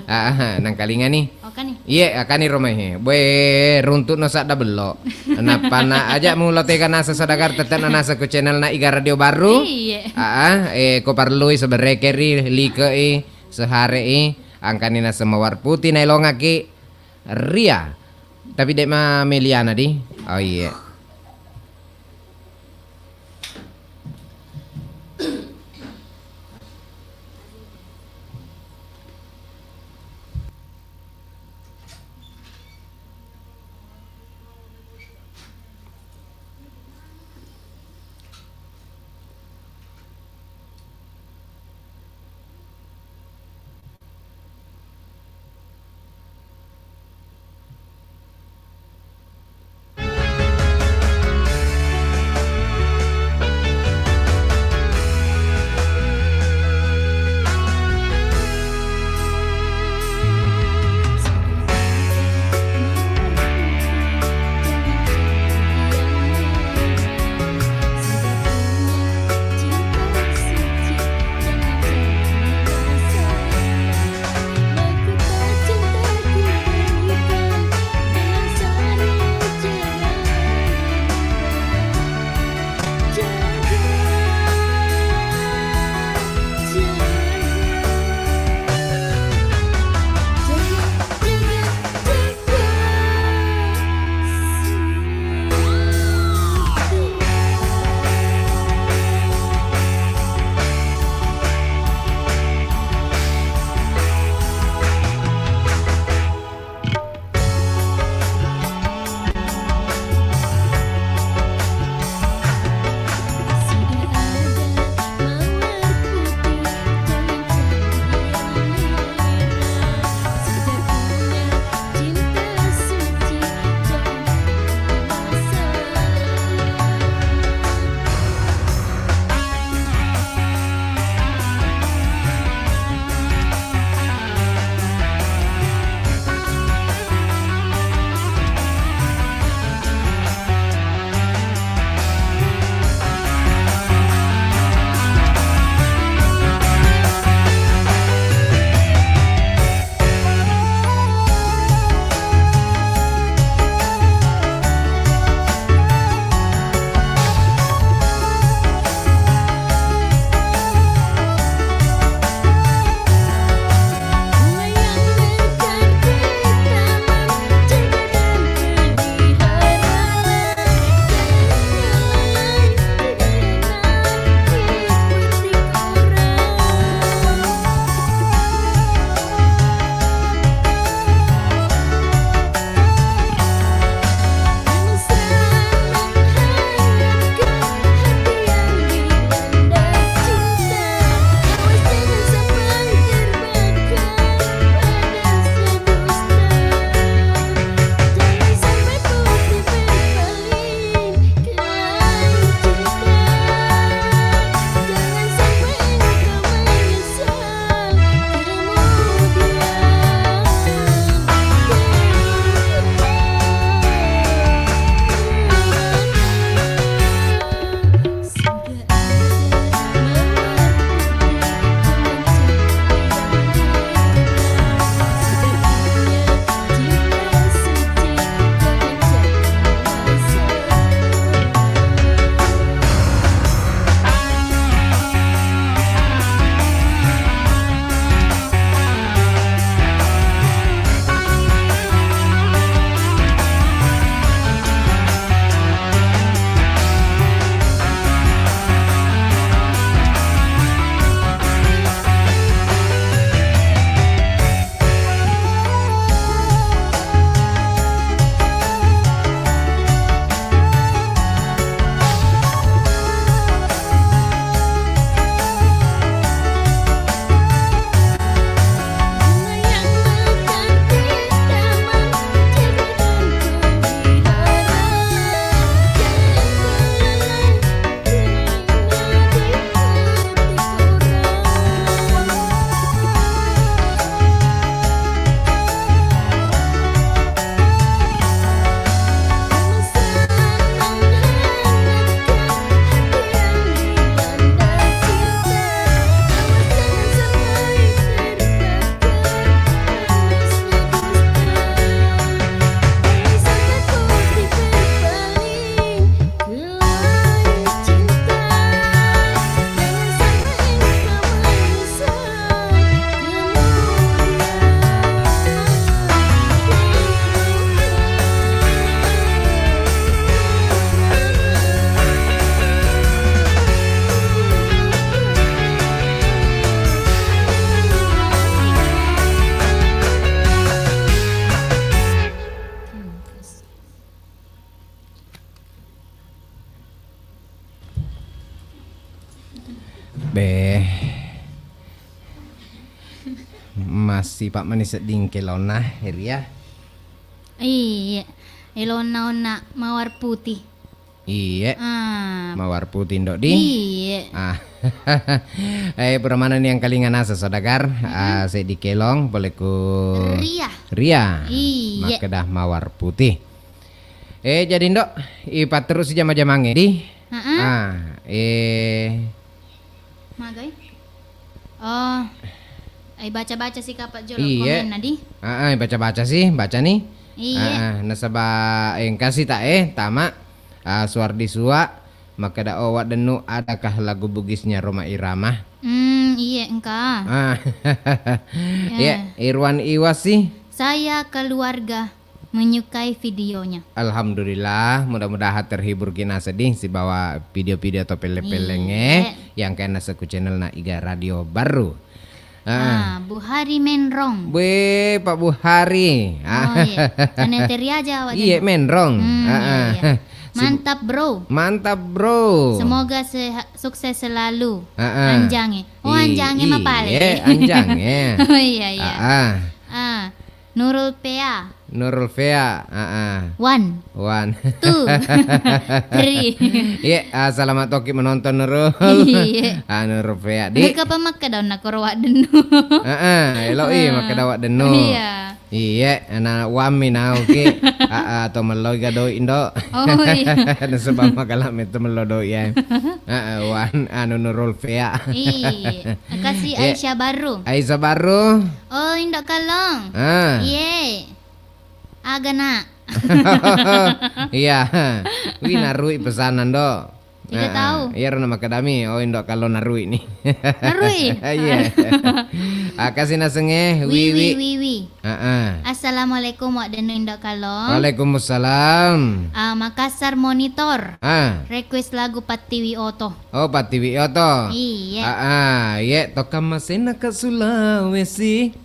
Ah, nangkalingani. Okani. Iye, akani romai he. Boe, runtu'no sadda bello. Nappana aja mulo tega nasa sadagar tette'na nasa ku channelna Iga Radio Baru. Iye. Ah, eh, ko parlui seberekeri, likei, seharei, angkani nasa mawar putih nailongaki. Ria. Tapi de' ma Meliana di. Oh, iye. Be. Massi pa' mani sedding kelonna, Ria. Iye. Elonna onna mawar putih. Iye. Ah. Mawar putih, Ndo, di? Iye. Ah. Eh, pura manenni engkalinga naseng, Saudagar. Mm-mm. Ah, seddi kelong, pole ku Ria. Ria. Iye. Makkeda mawar putih. Eh, jadi, Ndo, ipatterusi jama-jamangnge, di? Heeh. Ah, eh. Magai? Oh. Ai baca-baca si kapang jolo. Iye. Komenna, di? Ah, ah, baca-baca si, bacani. Iye. Ah, ah, nasaba engkasi ta eh, tama. Ah, Suwardi Suwa, makkeda, "Oh, Wak Dennu, adakah lagu Bugisnya Rhoma Irama?" Hmm, iye, engka. Ah. Ya. Iye, Irwan Iwasi. Saya keluarga menyukai videonya. Alhamdulillah, mudah-mudahan terhibur ki naseng, di, sibawa video-video atau pelleng-pellengnge. Iye. Yang kena seku channel na Iga Radio Baru. Ah. Ah, Bu Hari Menrong. Weh, Pak Bu Hari. Ah. Oh, iya. Channel Teri aja awak. Iya, Menrong. Hmm, ah, iya, ah. Iya. Mantap, Bro. Mantap, Bro. Semoga seha-, sukses selalu. Ah, ah. Anjange. Oh, anjange mapale. Iya, anjange. Oh, iya, iya. Ah, ah. Ah. Nurul Pea. Nurul Fea, heeh. One. One. Two. Three. Iya, ah, selamat toki menonton, Nurul. Iya. Ah, Nurul Fea, di. Engka pa makkeda onna koro Wak Dennu. Heeh, eloi makkeda Wak Dennu. Iya. Iya, ana wammi nauki. Ah, ah, to mello ga doi, Ndo. Oh, iya. Nasaba magala metto mello doi, ya. Heeh, wan, anu, Nurul Fea. Iya. Makasih, Aisyah Baru. Aisyah Baru. Oh, Indo Kallong. Ah. Iye. Aga, Nak? Iya. Wi, narui pesanan, Do. Tidak tahu. Iyaro na makkedami, oh, Indo Kallong narui ni. Narui? Iya. Ah, kasi nasengnge, Wiwi. Wiwi, Wiwi. Heeh. Assalamualaikum, Wak Dennu Indo Kallong. Waalaikumsalam. Ah, Makassar Monitor. Ah. Request lagu Pattiwi Oto. Oh, Pattiwi Oto. Iya. Ah, ah, iye, tokkammasenna ka Sulawesi.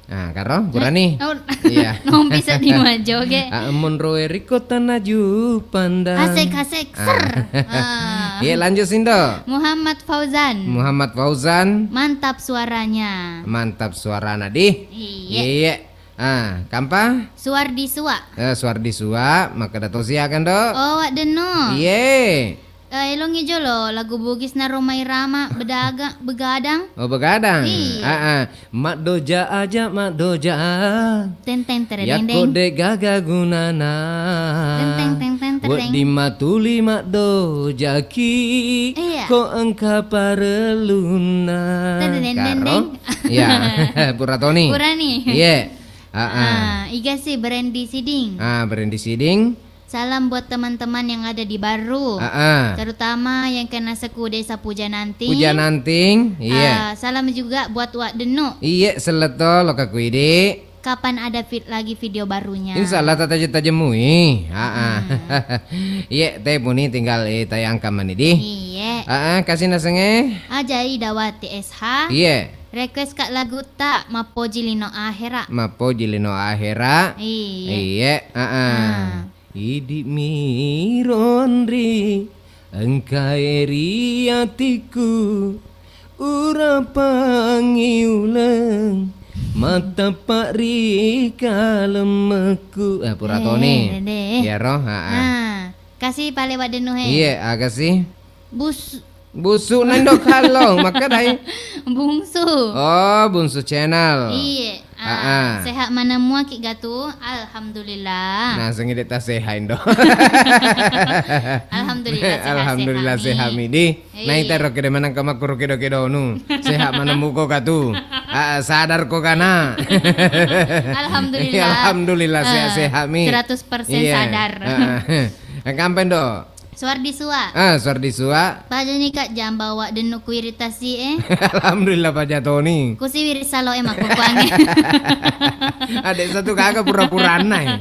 Ah, karo, purani? Oh, iya. Nompi seddi majjoge. Ah, monroe ri kota Naju Panda. Asik, asik, ser. Ah. Iya, lanjut, Sindo. Muhammad Fauzan. Muhammad Fauzan. Mantap suaranya. Mantap suarana, di. Iya. Iya. Ah, kampa? Suwardi Suwa. Eh, Suwardi Suwa, makkeda tosi aga, Ndo? Oh, Wak Dennu. Iye. Eh, elongi jolo lagu Bugis na Rhoma Irama, bedaga-, begadang. Oh, begadang? Iya. Ah, ah. Maddoja aja, maddoja. Teng, teng, tereng, yakko deng. De gaga gunana. Teng, teng, teng, teng, tereng. Wedding matuli maddojaki. Iya. Ko engka parellunna. Teng, teng, teng, teng, karo? Teng. Iya. Pura toni. Purani. Iya. Ah, ah. Ah, iga si Berendi Siding. Ah, Berendi Siding. Salam buat teman-teman yang ada di Barru. Ah, ah. Terutama yang kena seku Desa Pujananting. Pujananting, iya. Ah, salam juga buat Wak Dennu. Iya, selleto, loka kuidi. Kapan ada fit lagi video barunya? Insya Allah, tataje-tajemui. Ah, ah. Hmm. Iya, te puni tinggal, eh, tayangkan mani di. Iya. Ah, ah, kasi nasengnge. Aja Idawati S H. Iya. Request ka lagu ta, Mappoji Lino Ahera. Mappoji Lino Ahera. Iya. Iya, ah, ah. Ah. Idi'mi ro anri, engkae ri atikku, urapangngi uleng, mattappa ri kalemmekku. Eh, pura toni. Eh, dede. Iyaro, ha, ah. Ah, kasi pale Wak Dennu he. Iye, aga si? Bus- Busu na Indo Kallong, makkedai. Bungsu. Oh, Bungsu Channel. Iye. Ah, ah, ah. Sehat maneng mua ki gatu? Alhamdulillah. Nasengngi de' tasehat, Indo. Alhamdulillah, sehat-sehat mi. Alhamdulillah, sehat mi di. Iya. Naita ro kede maneng ka makkuro kedo-kedonu. Sehat maneng muko gatu. Ah, ah, sadar ko kana. Alhamdulillah. Alhamdulillah, eh, sehat-sehat mi. Seratus persen sadar. Iya. Ah, ah. Engka ampe, Indo? Suwardi Suwa. Ah, Suwardi Suwa. Pajani, Kak, jamba Wak Dennu ku iritasi e. Alhamdulillah, paja toni. Kusiwiri salo e makkukkuangnge. Ade' satu kaka pura-puranna e.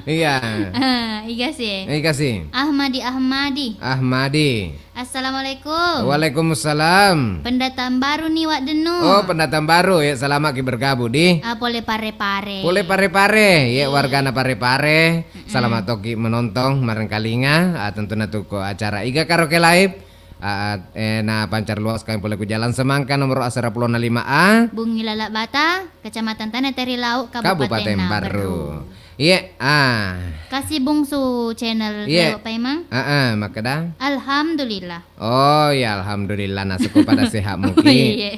Iya. Ah, iga si. Iga si. Ahmadi, Ahmadi. Ahmadi. Assalamualaikum. Waalaikumsalam. Pendatang baru nih, Wak Dennu. Oh, pendatang baru ya. Selamat ki bergabung di. Ah, pole Pare-Pare. Pole Pare-Pare. Iya, wargana Pare-Pare. Selamat toki menonton, marengkalinga, ah, tentunya tu ko acara Iga Karaoke Live. A, a, eh, na pancar luas kami pole ku Jalan Semangka nomor asera pulona lima A. Bungi Lalak Bata, Kecamatan Tanah Terilau, Kabupaten Barru. Iye, ah. Kasi Bungsu channel Iye. Lewat paimang. Ah, ah, makkeda? Alhamdulillah. Oh, ya alhamdulillah, nasiko pada sehat muki. Iye.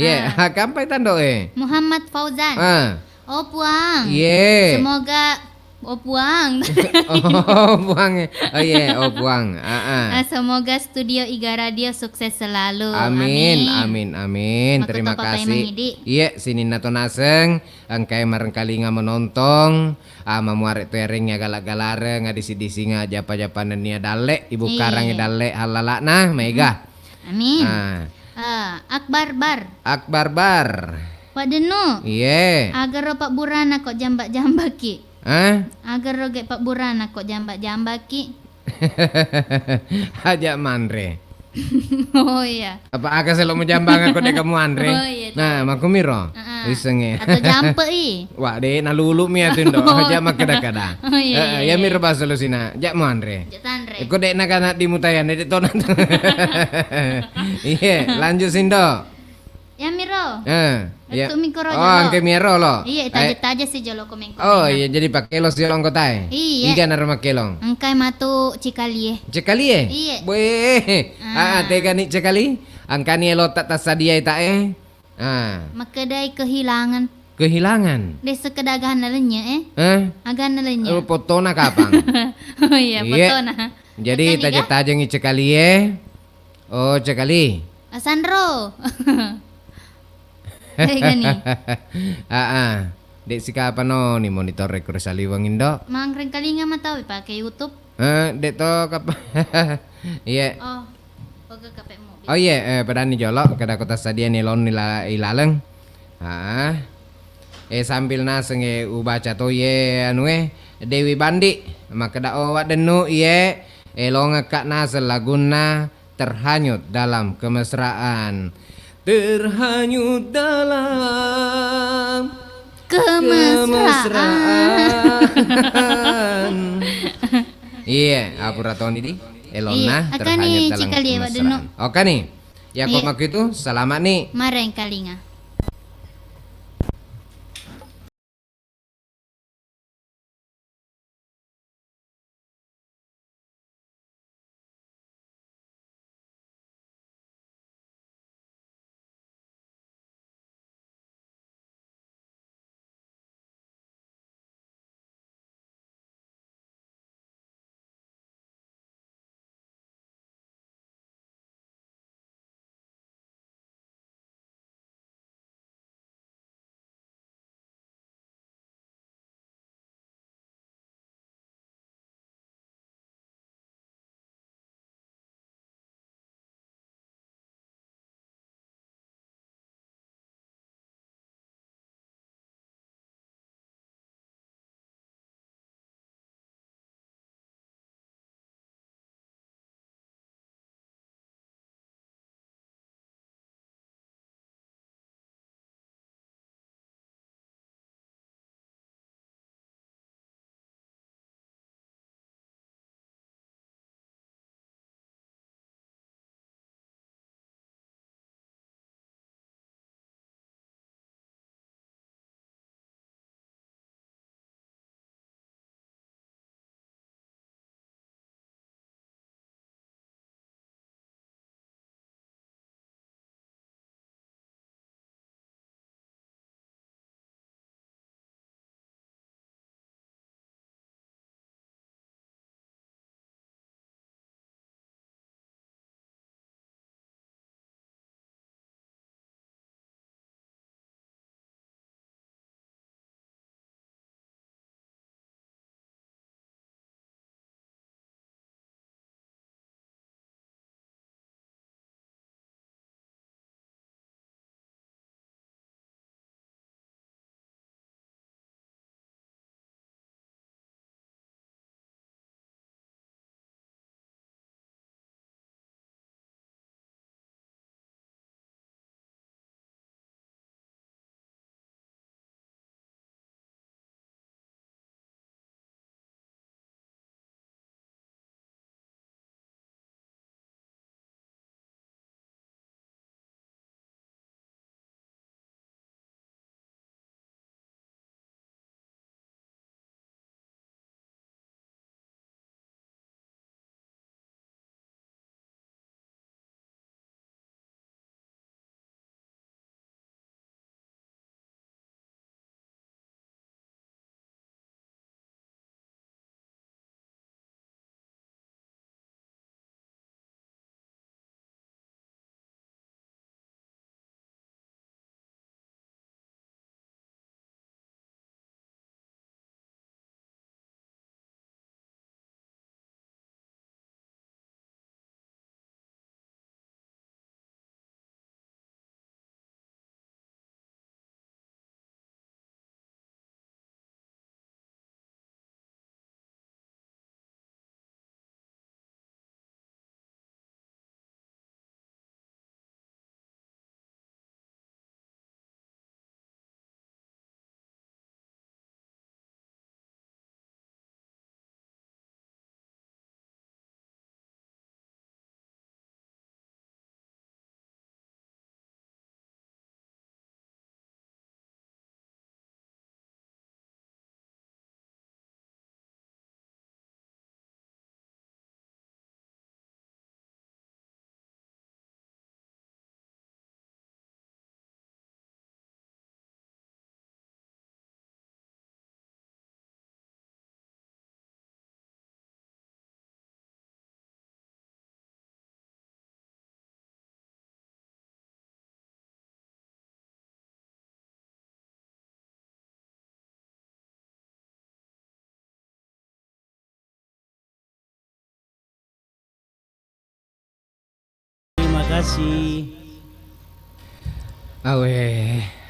Iye, ah, kampai tando e? Muhammad Fauzan. Ah. Oh, Puang. Iye. Semoga, oh, Puang. Oh, Puang. Oh, iye, oh, Puang. Ah, ah. Ah, semoga Studio Iga Radio sukses selalu. Amin, amin, amin. Terima kasih. Iye, sininna to naseng, engkai marengkalinga menontong, ah, mamuare to erengngi gala-galareng, adisi-disinga japa-japa nennia dalle, ibu karangngi dalle hallalakna, maega. Amin. Ah. Ah, Akbar Bar. Akbar Bar. Waddennu. Iye. Agaro pabburana ko jamba-jambaki. Hah? Agaro ge pabburana ko jamba-jambaki. Aja manre. Oh iya. Apa aga selo mujambang ko de kamu anre? Oh iya. Nah, makumiro. Heeh. Isengnge. Atau jampe i. Wah, de nalulu mi atu ndo. Oh. Aja makkeda-keda. Oh iya. Heeh, iya, iya, iya. Miro bahasa lu sina. Ja manre. Ja tanre. Ko de nakana di mutayan de tona. Iye, lanjut sindo. Ya miro. Eh, iya. Itu mi koro jolo. Oh, angke miro lo. Iya, taja-taja si jolo komen-komen. Oh, iya, jadi pakkelo si jolo angkotae. Iya. Iga naro makkelo? Engkai matu cikalie. Cikalie? Iya. Weh. Ah, ah, tega ni cekali? Angkani elo tak tasadiai tak e? Ah. Makkedai kehilangan. Kehilangan? De sekedar aganna lenye e. Eh? Aganna lenye. Oh, potona kapang. Oh iya, potona. Jadi taja-tajengi cekalie. Oh, cekali. Asanro. Dek gani. Ah, ah. Dek sikapano ni monitor e kuro saliweng indo. Mangreng kalinga matau pake YouTube. Eh, dek to kap-, iye. Oh, oke, kape mobil. Oh, iye, eh, padani jolo, kada kota sadia ni lon ila-, ilaleng. Ah. Eh, sambil naseng, eh, ubaca to, iye, anu, eh, Dewi Bandi. Makkeda, oh, waddennu, iye, eh, longekka naseng lagunna Terhanyut dalam kemesraan. Terhanyut dalam kemesraan. Kemesraan. Iya, apura toni di. Elonna. Iya, akkani terhanyut dalam cikali, Pak Dunu. Kemesraan. Oke nih. Ya, iya. Kok makku itu, selamat nih. Mareng kalinga. kasih. Awe,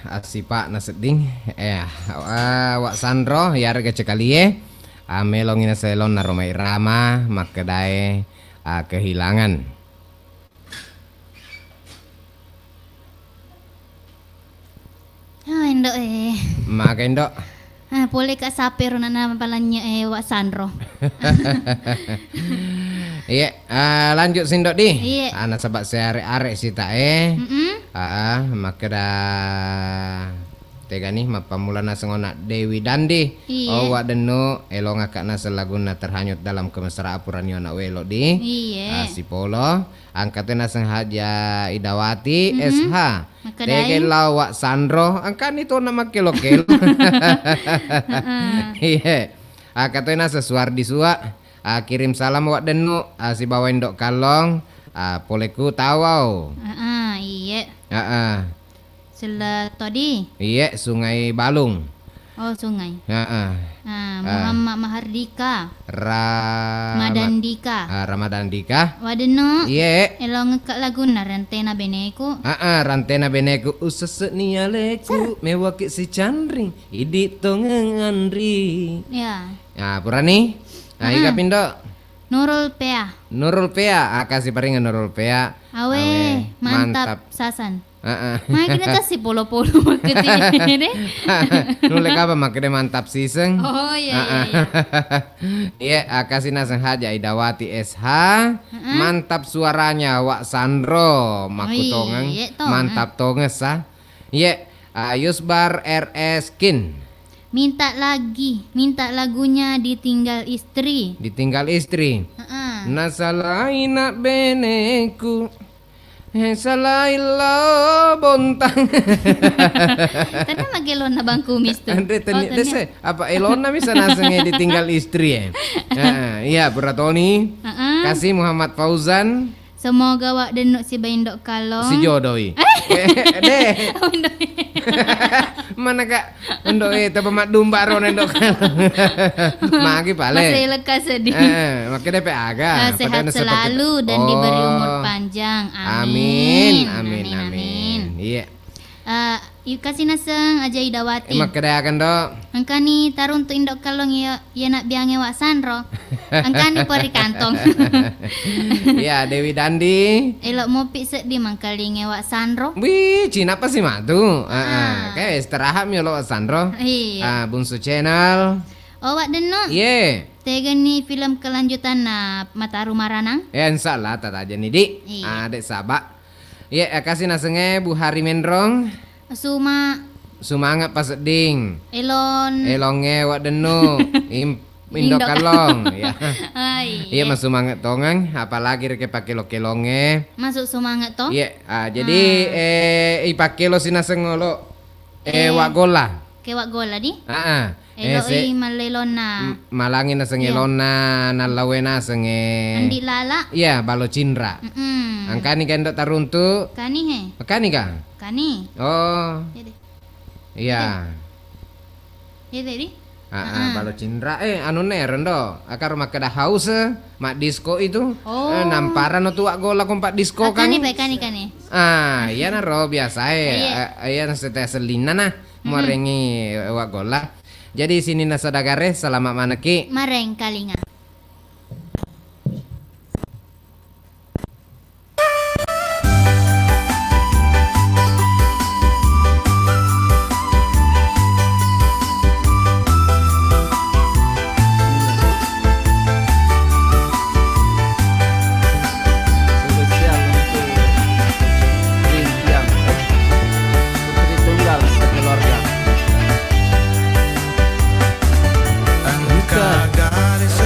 assipa'na sedding. Eh, ah, Wak Sanro, iyarega cekalie. Ah, melongi naselonna Roma Irama, makkedae, ah, kehilangan. Ah, Indo e. Maka, Indo. Ah, pole ka sape ro nana palanye e Wak Sanro. Iya, ah, lanjut si Indo di. Iya. Ah, nasaba seare-are si ta e. Mm-mm. Ah, ah, makkeda tegani mappammula naseng ona Dewi Dandi. Iya. Oh, Wak Dennu, elongakka naseng lagunna Terhanyut Dalam Kemesraan purani ona welo di. Iya. Ah, sipolo. Engka to naseng Haja Idawati, mm-mm, S H. Makkedai. Tege lao Wak Sanro, engkani to na makkelo-kelo. Heeh. Iya. Engka to naseng Suwardi Suwa, ah, kirim salam Wak Dennu, ah, sibawa Indo Kallong, ah, poleku tawau. Heeh, iye. Heeh. Sella todi? Iye, Sungai Balung. Oh, sungai. Heeh. Ah, ah. Muhammad Mahardika. Ra-, Madandika. Ah, Ramadandika. Wak Dennu. Iye. Elongekka lagunna Rantena Beneku. Ah, ah, Rantena Beneku. Usesse'ni aleku, mewaki sicanring, idi tongeng anri. Ya. Ah, purani? Ah, iga pindo? Nurul Pea. Nurul Pea. Ah, kasi paringa Nurul Pea. Awe, awe, mantap, mantap. Sasan. Heeh. Magi na tassi polo-polo makkeda de. Nulle kapa makkeda mantap siseng. Oh, iya, iya, heeh, iya. Iya, ah, kasi naseng Haja Idawati S H. Heeh. Mantap suaranya Wak Sanro. Oh, makku tongeng. Iya, tongeng. Mantap tongeng sa. Iya, ah, Yusbar R S Kin. Minta lagi, minta lagunya Ditinggal Istri. Ditinggal Istri. Heeh. Nasalai nak beneku. Eh, salai lo bontang. Tadi magi elonna Bang Kumis tu. Andre teni-, oh, teni-, dese, apa elonna bisa nasengnge Ditinggal Istri, eh? Heeh, iya, pura toni. Heeh. Kasih Muhammad Fauzan. Semoga Wak Dennu siba Indo Kallong. Si jodoi. Eh? Eh, deh. Oh, Indo. Mana, Kak? Endo, eh, taba maddumba ro nendo. Magi pale. Masih lekas sedih. Eh, eh, makkeda pe aga. Ah, sehat selalu dan diberi umur panjang. Oh. Amin. Amin, amin, amin, amin. Iya. Eh, i-, kasi naseng Aja Idawati. Eh, makkeda aga, Ndo? Engkani taruntu Indo Kallong iya, iya nabbiange Wak Sanro. Engkani pori kantong. Iya, Dewi Dandi. Elo mopi seddi mangkalinge Wak Sanro. Wih, cinapa si matu? Ah, ah. Kayak istirahat mi olo Wak Sanro. Iya. Ah, Bungsu Channel. Oh, Wak Dennu. Iye. Tegani film kelanjutanna Mataru Maranang? Ya, insya Allah, tata aja nih, Di. Iya. Ah, dek saba. Iye, kasih nasengnge Bu Hari Menrong. Suma. Sumange pasedding. Elon. Elongnge Wak Dennu. Im-, Indo Indo Kallong. Ya. Hai. Iya, masumange tongeng, apalagi reke pakkelo-kelongnge. Masuk sumange to? Iya, ah, jadi, ah, eh, ipakkelo sinaseng olo. Eh, eh, Wak Golla. Ke Wak Golla di? Ah, ah. Eh, eloi mallelonna. M-, malangi naseng elonna, nallawe naseng, eh. Andi Lala. Iya, Balo Cinra. Mm-mm. Engkani ka Indo taruntu? Kani he. Kani ka? Kani. Oh. Iya deh. Iya. Iya deh, di? Ah, ah, heeh. Balo Cinra. Eh, anunna ero, Ndo. Akaro makkeda haus, eh, maddisko itu. Oh. Eh, namparano tu Wak Golla kompak disko kan. Kani, Pak, kani, kani. Ah, iyanaro biasa e. Iya. Eh, iya, nasete sellinna nah. Mm-mm. Muarengi Wak Golla. Jadi sininna saudagare, selamat manekki. Marengkalinga. Spesial untuk Rin Tiang, putri tunggal sekeluarga. Engka garis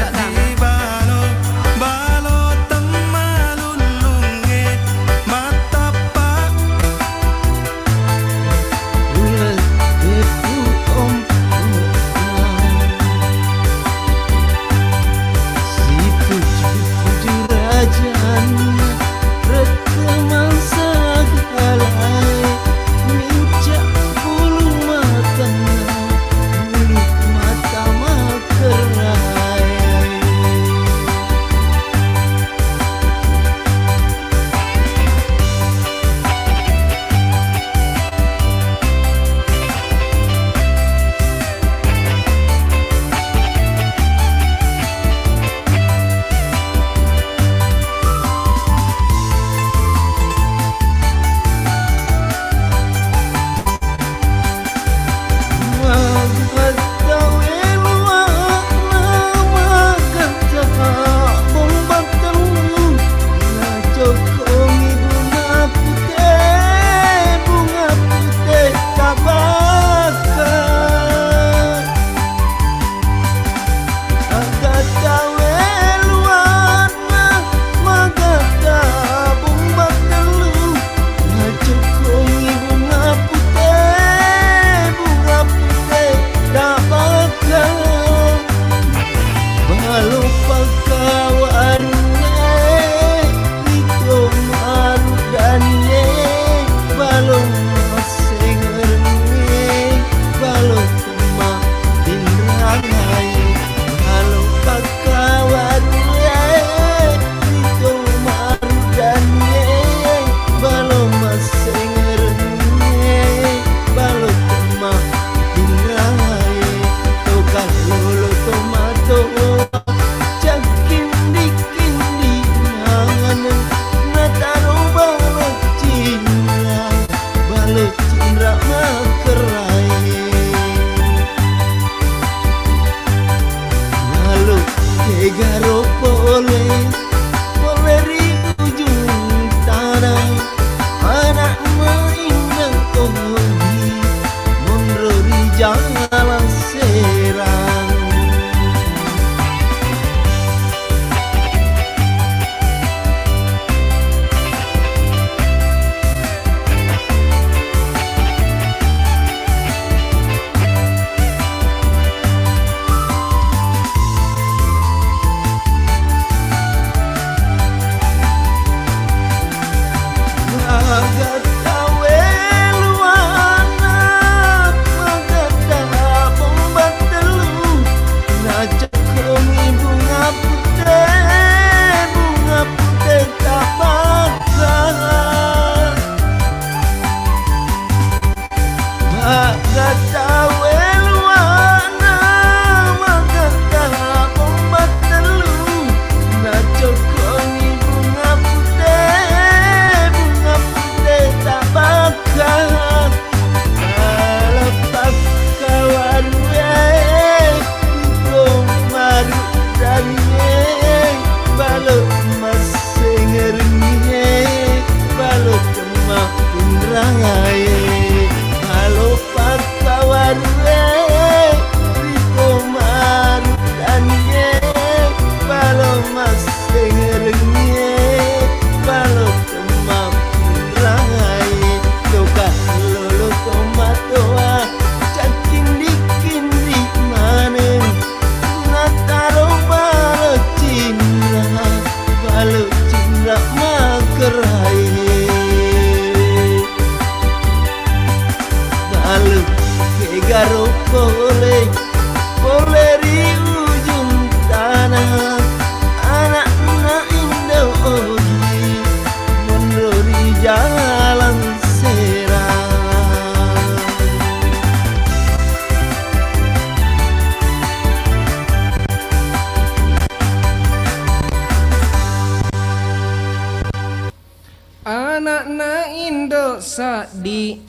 Saddi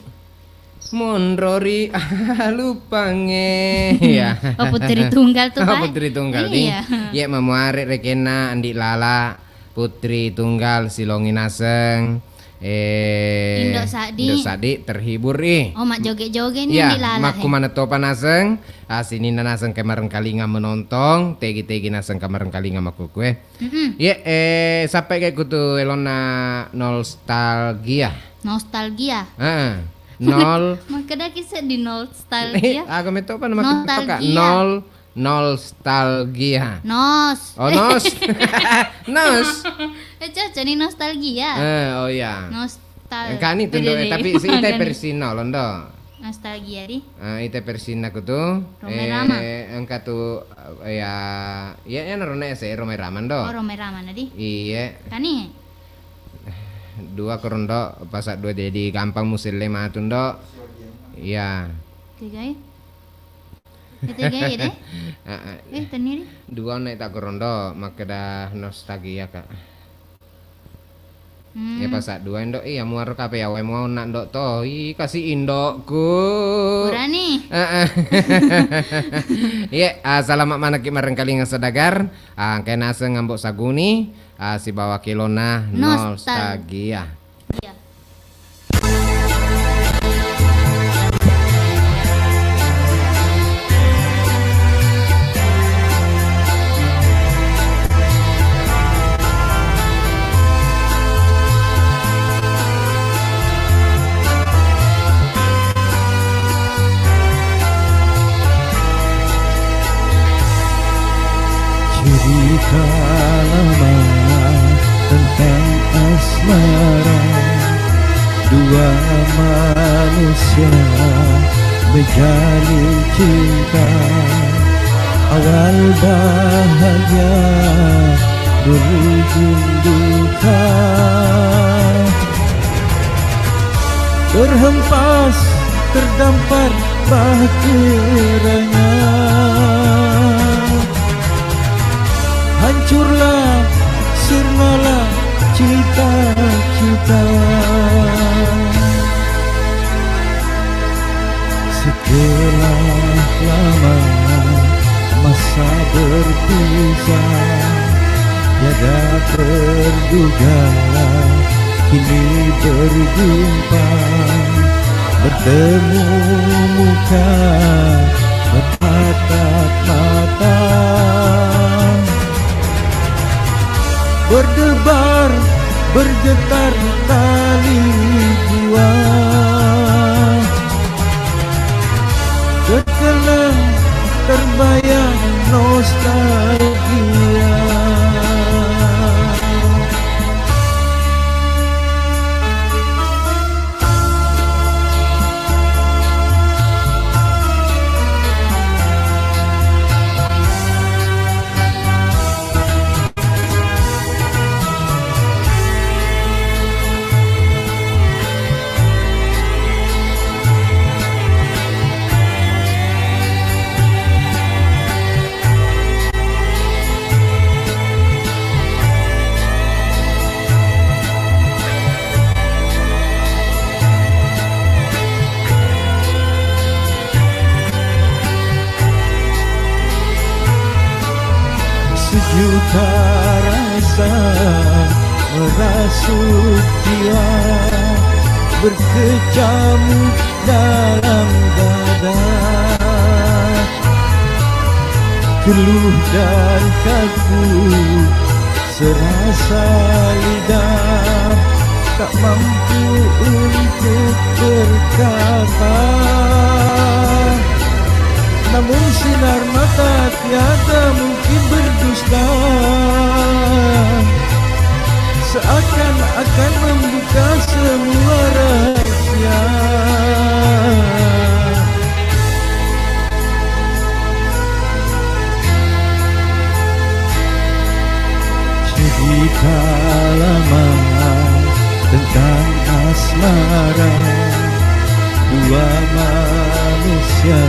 monrori alupangnge. Iya. Oh, putri tunggal tuh, oh, Pak? Putri tunggal, di. Iya. Iya, mamuare rekenna Andi Lala, putri tunggal silongi naseng. Eh, Indo Saddi. Indo Saddi terhibur, ih. Oh, mak joget-joget nih, iya, Andi Lala, makku eh. Manettopa naseng, ah, sininna naseng kemarengkalinga menonton, tegi-tegi naseng kemarengkalinga makkukue. Mm-mm. Ye, eh, sappai ke kutu elonna nostalgia. Nostalgia? Heeh. Nol. Makkeda ki seddi nostalgia. Eh, aga metto apa nama nostalgia. Nol, nostalgia. Nos. Oh, nos. Nos. Eh, cocok nih nostalgia. Eh, oh iya. Nostal-, engkani tuh, Ndo, eh, tapi si ite versi nol, Ndo. Nostalgia, di? Ah, ite versinna kutu. Rhoma Irama. Eh, engka tu, eh, ya, ya, ya, narona ese Rhoma Irama, Ndo. Oh, Rhoma Irama, na, di? Iye. Kani? Dua korondo, pasa dua jadi gampang muselle matu, Ndo. Iya. Tiga, ya? Tiga, ya, deh? Ah, ah. Eh, teni, di? Dua naik tak korondo, makkeda nostalgia, Kak. Hmm. Ya, pasa dua, Ndok. Iya, muaro kape ya, wae muaro nak, Ndok, to. Ih, kasih indokku. Purani. Heeh. Iya, ah, selamat manekki marengkalinga sedagar. Ah, engkai naseng Ambo Saguni, ah, sibawa kelonna nostalgia. Nostalgia. Iya. Cerita lama tentang asmara. Dua manusia menjalin cinta, awal bahagia, berujung duka. Terhempas, terdampar bahteranya. Hancurlah, sirnalah cita-cita. Setelah lama masa berpisah, tiada terduga kini berjumpa, bertemu muka bertatap mata. Berdebar, bergetar tali jiwa. Terkenang, terbayang nostalgia. Sejuta rasa merasuk jiwa, berkecamuk dalam dada. Keluh dan kaku serasa lidah, tak mampu untuk berkata. Namun sinar mata tiada mungkin berdusta, seakan-akan membuka semua rahasia. Cerita lama tentang asmara, dua manusia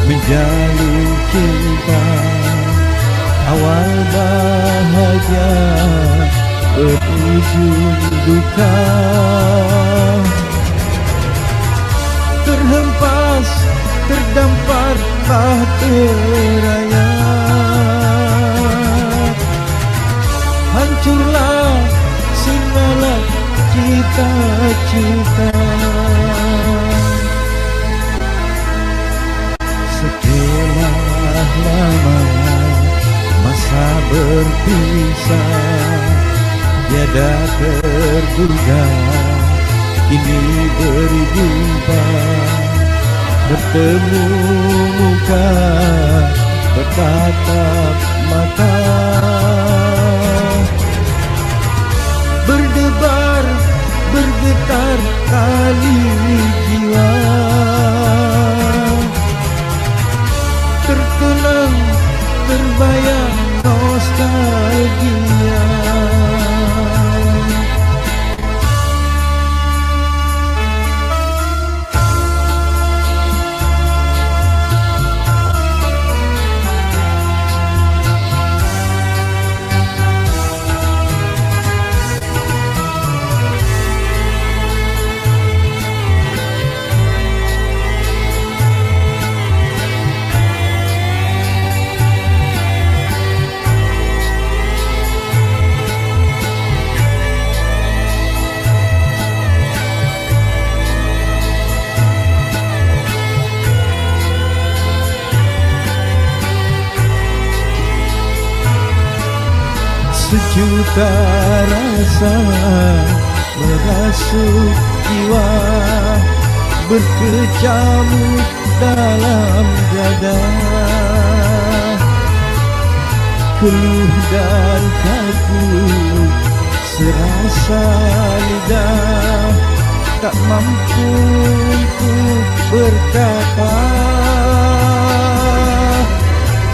menjalin cinta. Awal bahagia, berujung duka. Terhempas, terdampar, bah terayap. Hancurlah sirnalah cita-cita. Setelah lama masa berpisah, tiada terduga kini berjumpa. Bertemu muka, bertatap mata. Berdebar, bergetar tali jiwa. Terkenang, terbayang nostalgia. Sejuta rasa merasuk jiwa, berkecamuk dalam dada. Keluh dan kaku serasa lidah, tak mampu untuk berkata.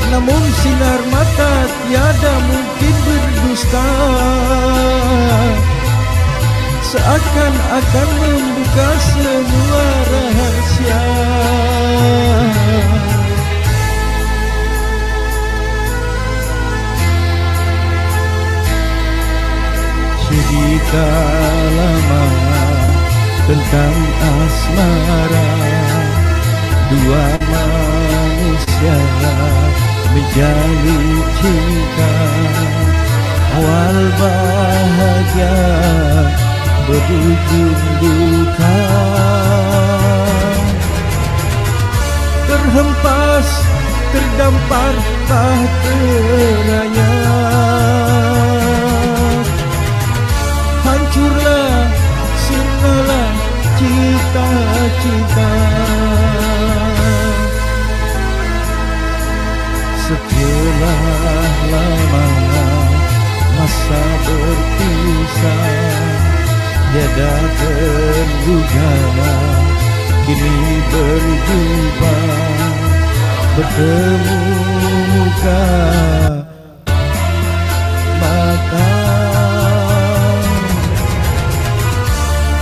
Namun sinar mata tiada mungkin berdusta, seakan-akan membuka semua rahasia. Cerita lama tentang asmara, dua manusia menjalin cinta. Awal bahagia, berujung duka. Terhempas, terdampar, bah terayap. Hancurlah, sirnalah cita-cita. Setelah lama masa berpisah, tiada terduga kini berjumpa, bertemu muka mata.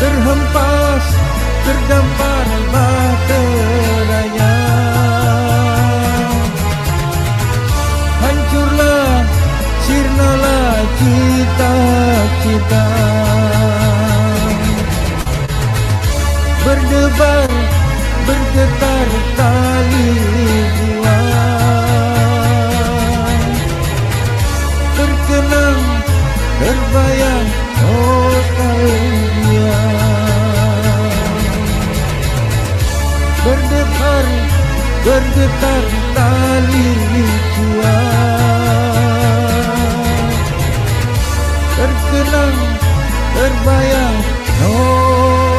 Terhempas, terdampar, bah terayap. Hancurlah, sirnalah cita-cita. Berdebar, bergetar tali jiwa. Terkenang, terbayang nostalgia. Berdebar, bergetar tali jiwa. Terkenang, terbayang nostalgia.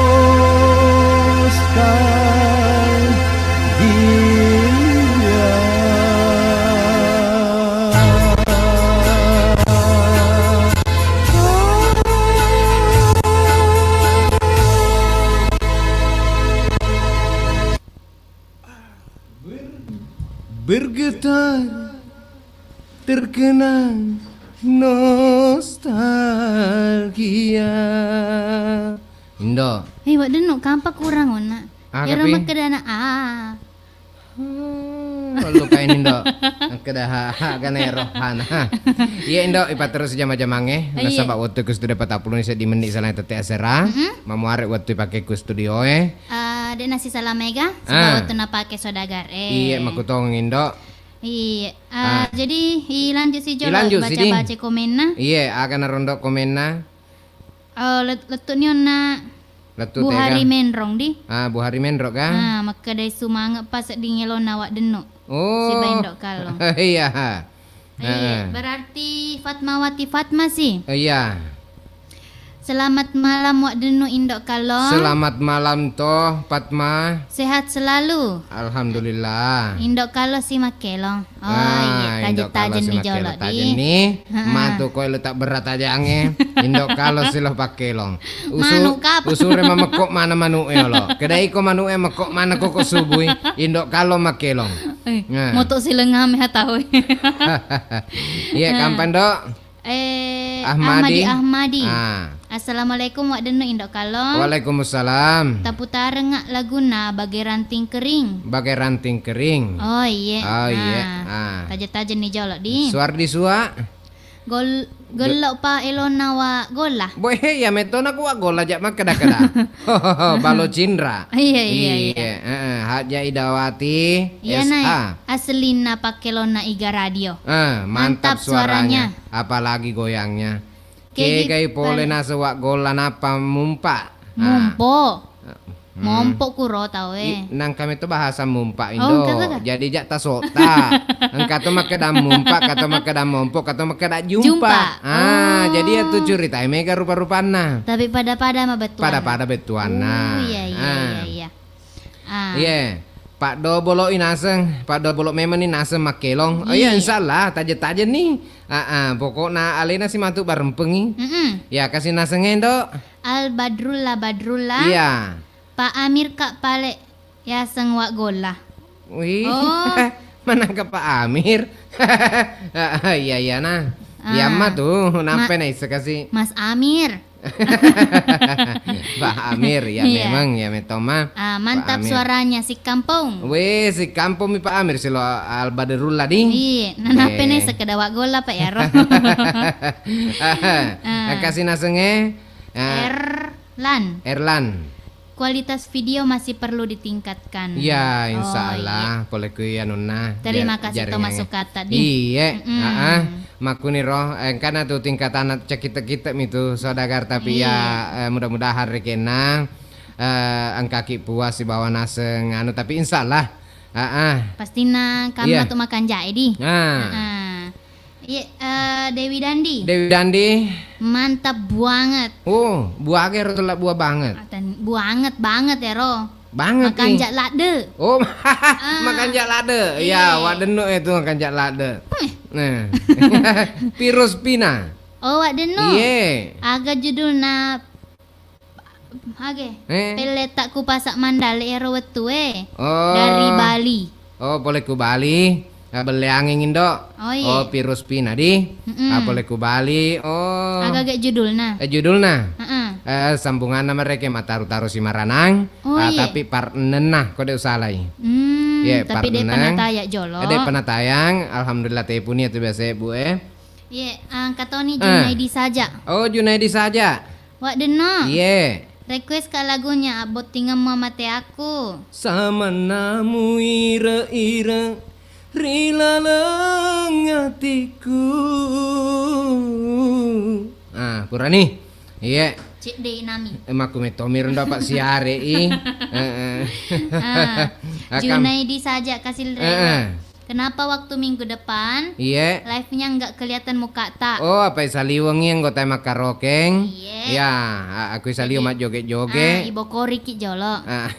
Bergetar, terkenang nostalgia. Indo. Eh, Wak Denno, kampa kurang, Onna. Ah, ero tapi? Makkedana, ah. Hmm, lukain, Indo. Makkeda, ha, ha, gana ero, hana. Iya, Indo, ipatterus jama-jamangnge. Iya. Nasaba wettu ku studio patappulo ni seddi menni salai tette asera. Mm-mm. Mamuare wettu ipake ku studio e. Ah. Ah, de' nasisalama ega, sebab Ah. wettu napake saudagar. Eh. Iye, makkutongeng, Indo'. Iye. Ah, Ah. jadi ilanjut si jolo Ilanjut si, di. baca-baca komenna. Iye, aga narondo komenna. Oh, let-, lettu' ni onna Lettu' Bu tega. Hari Menrong, di. Ah, Bu Hari Menrong, ga? Ah, makkedai sumange' pa sedding elona Wa' Dennu. Oh. Siba Indo' Kallong. Iya. Iya, Heeh. berarti Fatmawati Fatma sih. Iya. Selamat malam, Wa' Dennu Indo' Kallong. Selamat malam toh, Fatma. Sehat selalu. Alhamdulillah. Indo' Kallong si makkelong. Oh, Ah, iya, Indo' Kallong taje-tajen si ni jolo, makkelong, di. tajen ni. Heeh. Matu koe lu tak berat ajange. Indo' Kallong si lo pakkelong. Usu-, Manu' kapa? usure mamekko mana manu'e olo. Kedai ko manu'e mekko mana koko subui. Indo' Kallong makkelong. Eh, Nah. moto' silengame hatawe. Iya, Nah. kampan, Dok? Eh, Ahmadi. Ahmadi, Ahmadi. Ah. Assalamualaikum, Wa' Dennu Indo' Kallong. Waalaikumsalam. Taputareng nga' lagunna Bagai Ranting Kering. Bagai Ranting Kering. Oh, iye. Oh, iye. Ah. Ah. Taja-taja ni jolo, di. Suar di sua. Gol-, Ge- gello pa elona Wa' Golla. Boe, iya metona ku Wa' Golla ja makkeda-keda. Balo Cinra. Iya, iya, iya. Iya, heeh. Haja Idawati, Iya, S H. Nai. Aslinna pakkelonna Iga Radio. Eh, mantap Mantap suaranya. suaranya. Apalagi goyangnya. Kegi Kegai pole pale- nase Wa' Golla nappa mumpa. Ah. Mumpo. Hmm. Mompo kuro tau e. I-, nangka meto bahasa mumpa Oh, Indo. engka to, ka? Jadi ja' tasota. Engka to makkeda mumpa, ka to makkeda mompo, ka to makkeda jumpa. Jumpa. Ah, Oh. jadi iyatu curitai mega rupa-rupanna. Tapi pada-pada ma bettuanna. Pada-pada bettuanna. Oh, iya, iya, Ah. iya, iya. Ah. Iya. Paddobolo i naseng, paddobolo memang ni naseng makkelong. Oh, iya, Iya. insyaallah, taje-taje ni. Ah, ah, pokokna alena si matu barempengi. Mm-mm. Ya, kasi naseng endo. Al Badrullah Badrullah. Iya. Pak Amir ka' pale yaseng Wa' Golla. Wih, Oh. manangka Pak Amir. Iya, iya, nah. Ah. Iya, ma tu, nampe Ma-, na isse kasi. Mas Amir. Pak Amir, ya Iya. memang, ya metoma. Ah, mantap Pak Amir. suaranya, si kampung. Weh, si kampung mi Pak Amir, silo Al Badrullah di. Iya, nah, nampe na Eh. isse keda Wa' Golla, Pak, ya, ro. Ah. Kasi nasenge, ah, Erlan. Erlan. Kualitas video masih perlu ditingkatkan. Iya, Oh, insya Allah. iya. Pole kui anunna, Terima ja-, kasih, jaringannya. Thomas Sukata, di. Iye, Mm-mm. ah, ah. Makkuniro, engkana tu tingkatanna cekite-kite mi tu saudagar, tapi Iya. ya, eh, mudah-mudahan rekenna, eh, engkaki puas sibawa naseng anu, tapi insya Allah. Ah, ah. Pastina kami Iya. matu makan jae, di. Ah. Ah, ah. Iya, eh, Dewi Dandi. Dewi Dandi. Mantap buanget. Oh, buage ro tella bua banget. Atan-, buanget banget ya, ro. Banget Makan nih. jak ladde. Oh, Ah. makan jak ladde. Iya, Iya. Wa' Dennu itu makan jak ladde. Eh. Nah. Virus Pina. Oh, Wa' Dennu. Iya. Aga judulna Age, Eh. pelletta' ku Pasa' Mandale ero wettue. Oh. Dari Bali. Oh, pole ku Bali. Ah, belleangeng, Indo. Oh, iya. Oh, Virus Pina di. Mm-mm. Ah, pole ku Bali. Oh. Aga ge judulna? Eh, judulna? Heeh. Eh, sambunganna mereka Mataru-taru Simaranang. Oh, Ah, iya. tapi part enam nah, ko de' usalai. Hmm, Iya, tapi part de' enam. pernah tayang jolo. Eh, de' pernah tayang. Alhamdulillah, tepuni itu biasa, Bu, eh. Iya, angkatoni Eh. Junaidi saja. Oh, Junaidi saja. Wa' Denno. Iye. Request ka lagunya Abbottingeng Mamate Aku. Samanna muire-ire ri laleng atiku. Ah, purani. Iye. Cedde nami. Eh, makku mettomi ro nda Pak siare i. Heeh. Ah, Akam. Junaidi saja kasil Heeh. Kenapa waktu minggu depan Iye. live-nya nggak kelihatan mukata? Oh, apa saliwengi anggota makkarokeng? Iye. Ya, a-, aku saliweng Jadi, majjoge-joge. ah, ibokoriki jolo. Ah.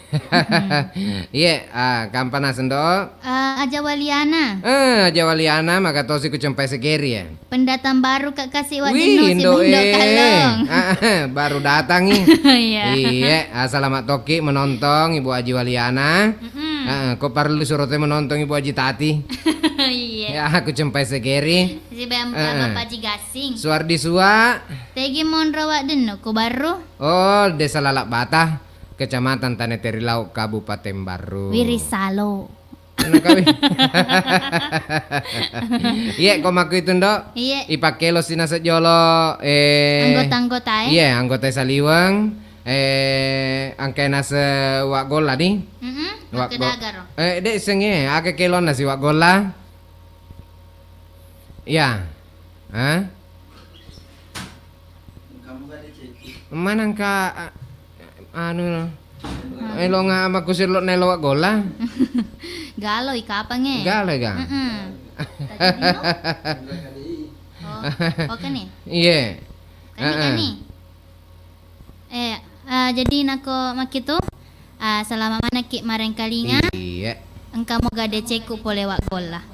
Hmm. Iye, ah, kampa naseng do? Eh, Aja Waliana. Eh, Aja Waliana, maka tosi ku cempai segeri ya. Pendatang baru ka kasi Wa' Wih, Denno, si Indo, Indo eh. Kallong. Ah, baru datang nih. Iya. Iye, ah, selamat toki menonton Ibu Aji Waliana. Mm-mm. Ah, ko parellu surote menonton Ibu Aji Tati. Iya. Ya, aku cempai segeri. Si Bam-, Ah, ah. Bapak Aji Gasing. Suar di sua. Tegi monro Wa' Denno, ko Barru? Oh, Desa Lalak Bata, Kecamatan Tane Terilau, Kabupaten Barru. Wirisalo. Nengkawi. Iye, ko makku itu, Ndo. Iye. Ipakkelo sinase jolo, eh, Anggota-anggota, eh? Iye, anggota saliweng. Eh, angke nase waggolla di? Mm-mm, waggo-, makkeda garo. Eh, de' sengnge, ake kelonna si waggolla? Ya. Hah? Manangka, a-, anu, elo nga makkusir lo nelo waggolla? Galoi kapangnge. Galoi ga? Mm-mm. Tadi dino? Oh, oke nih. Iya. Kani, heeh. Kani. Eh, eh, jadi nako makkitu, eh, salama manekki marengkalinga. Iya. Engka moga decekku pole waggolla.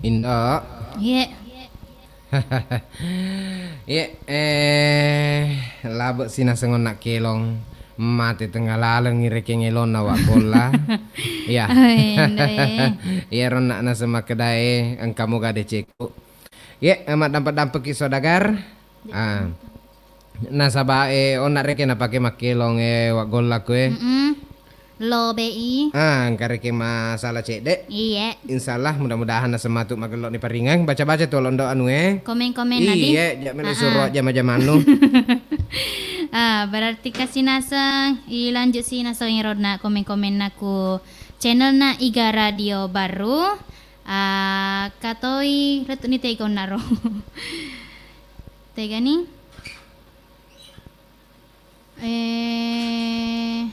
Indo. Iye. Iye, eh, labe' si naseng onna' kelong. Mate tengnga lalengngi rekeng elonna Wa' Golla. Iya. Oh, indo, eh. Iyaro onna' naseng makkedae, engka moga decekku. Iye, eh, maddampe-dampeki saudagar. Ah. Nasaba, eh, onna' rekeng napake makkelong, eh, Wa' Golla ko, eh. Mm-mm. Lobe'i. Ah, engka rekeng masalah cedde'. Iye. Insyaallah, mudah-mudahan naseng matu magello' ni paringeng. Baca-baca tu londo anu, eh. Komen-komen na di. Iye, ja' melo Ah, suro ah. jama-jamannu. Ah, berarti kasi naseng, ilanjut si naseng ironna komen-komenna ku channelna Iga Radio Baru. Ah, katoi retu' ni tega onnaro. Tegani? Eh,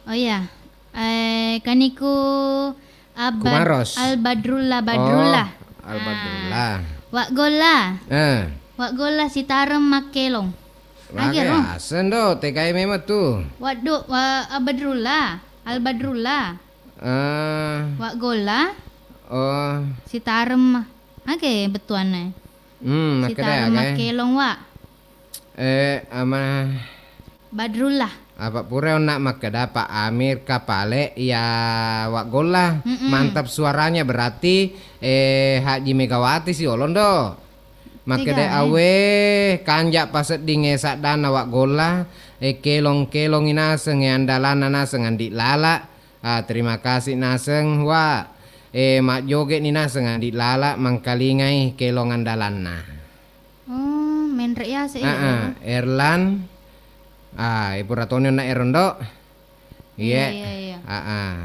oh iya. Eh, kaniku Abad-, Kumaros. Al Badrullah, Badrullah. Oh, Al Badrullah. Ah. Wa' Golla. Eh. Wa' Golla sitareng makkelong. Age, Age ro? Aseng do, tegae memang tu. Waduh, wa-, Al Badrullah. Al Badrullah. Eh. Wa' Golla. Oh. Sitareng ma-, age bettuanna? Hmm, makkeda sitareng age. Makkelong, Wa'. Eh, ama Badrullah. Apa pura onna' makkeda Pak Amir Kapale ya Wa' Golla. Mm-mm. Mantap suaranya, berarti, eh, Haji Megawati si olondo. Makkeda Tiga, eh. Awe, kanja' pasedding, eh, saddanna Wa' Golla, eh, kelong-kelongi naseng, eh, andalanna naseng Andi' Lala. Ah, terima kasih naseng, Wa'. Eh, majjoge'ni naseng Andi' Lala mangkalingai kelong andalanna. Oh, menre' yase iya, Heeh, Erlan. Ah, e pura toni onna' ero, Ndo. Iya, iye. Iya, iya. Ah, ah.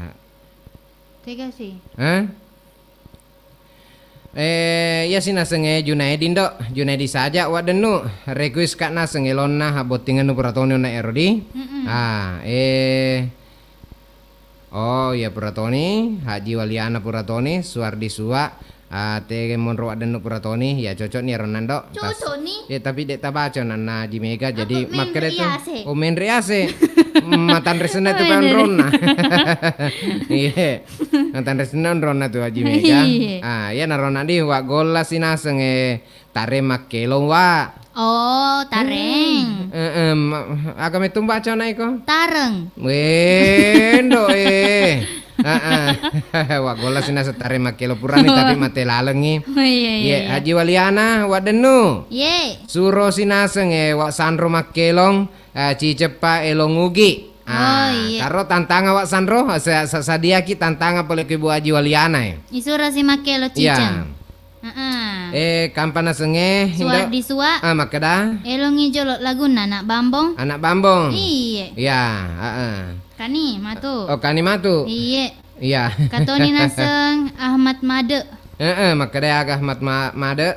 Tega sih? Hah? Eh, iya si naseng e Junaedi, Ndo. Junaedi saja, Wa' Dennu. Request ka' naseng elonna, bottingennu pura toni onna' ero di. Mm-mm. Ah, eh. Oh, iya pura toni, Haji Waliana pura toni, Suwardi Suwa, ah, te monro Wa' Dennu pura toni, ya cocok ni ero, Ndo. Tas-, cocok ni? Ya, tapi de' tabaca nanna Haji Mega, jadi apa makkeda menre' tu. Yase? Oh, menre' yase. Matanre senna tu. Oh, menre'. Onronna. Iya. Matanre senna onronna tu Haji Mega. Iya. Ah, iya naronna di Wa' Golla si naseng e. Tareng makkelong, Wa'. Oh, tareng. Hmm. Eh, eh, ma-, aga mettung bacana iko? Tareng. Wendo, eh. Heeh. Wa' Golla si naseng tareng makkelong purani, tapi mate lalengngi. Oh, iya, iya, iya. Haji Waliana, Wa' Dennu. Ye. Suro si naseng, eh, Wa' Sanro makkelong, eh, Ciceppa Elong Ugi. Oh, ah, iya. Taro tantangan, Wa' Sanro, sa-, sa-, sadiaki tantangan pole ku Ibu Haji Waliana, eh. Isuro si makkelong, iya. Ciceng. Heeh. Eh, kampa nasengnge, Indo? Suwardi Suwa. Ah, makkeda? Elongi jolo lagunna Anak Bambong. Anak Bambong? Iye. Iya, heeh. Kani matu. Oh, kani matu? Iye. Iya. Katoni naseng Ahmad Made. Heeh, makkeda aga Ahmad Ma-, Made?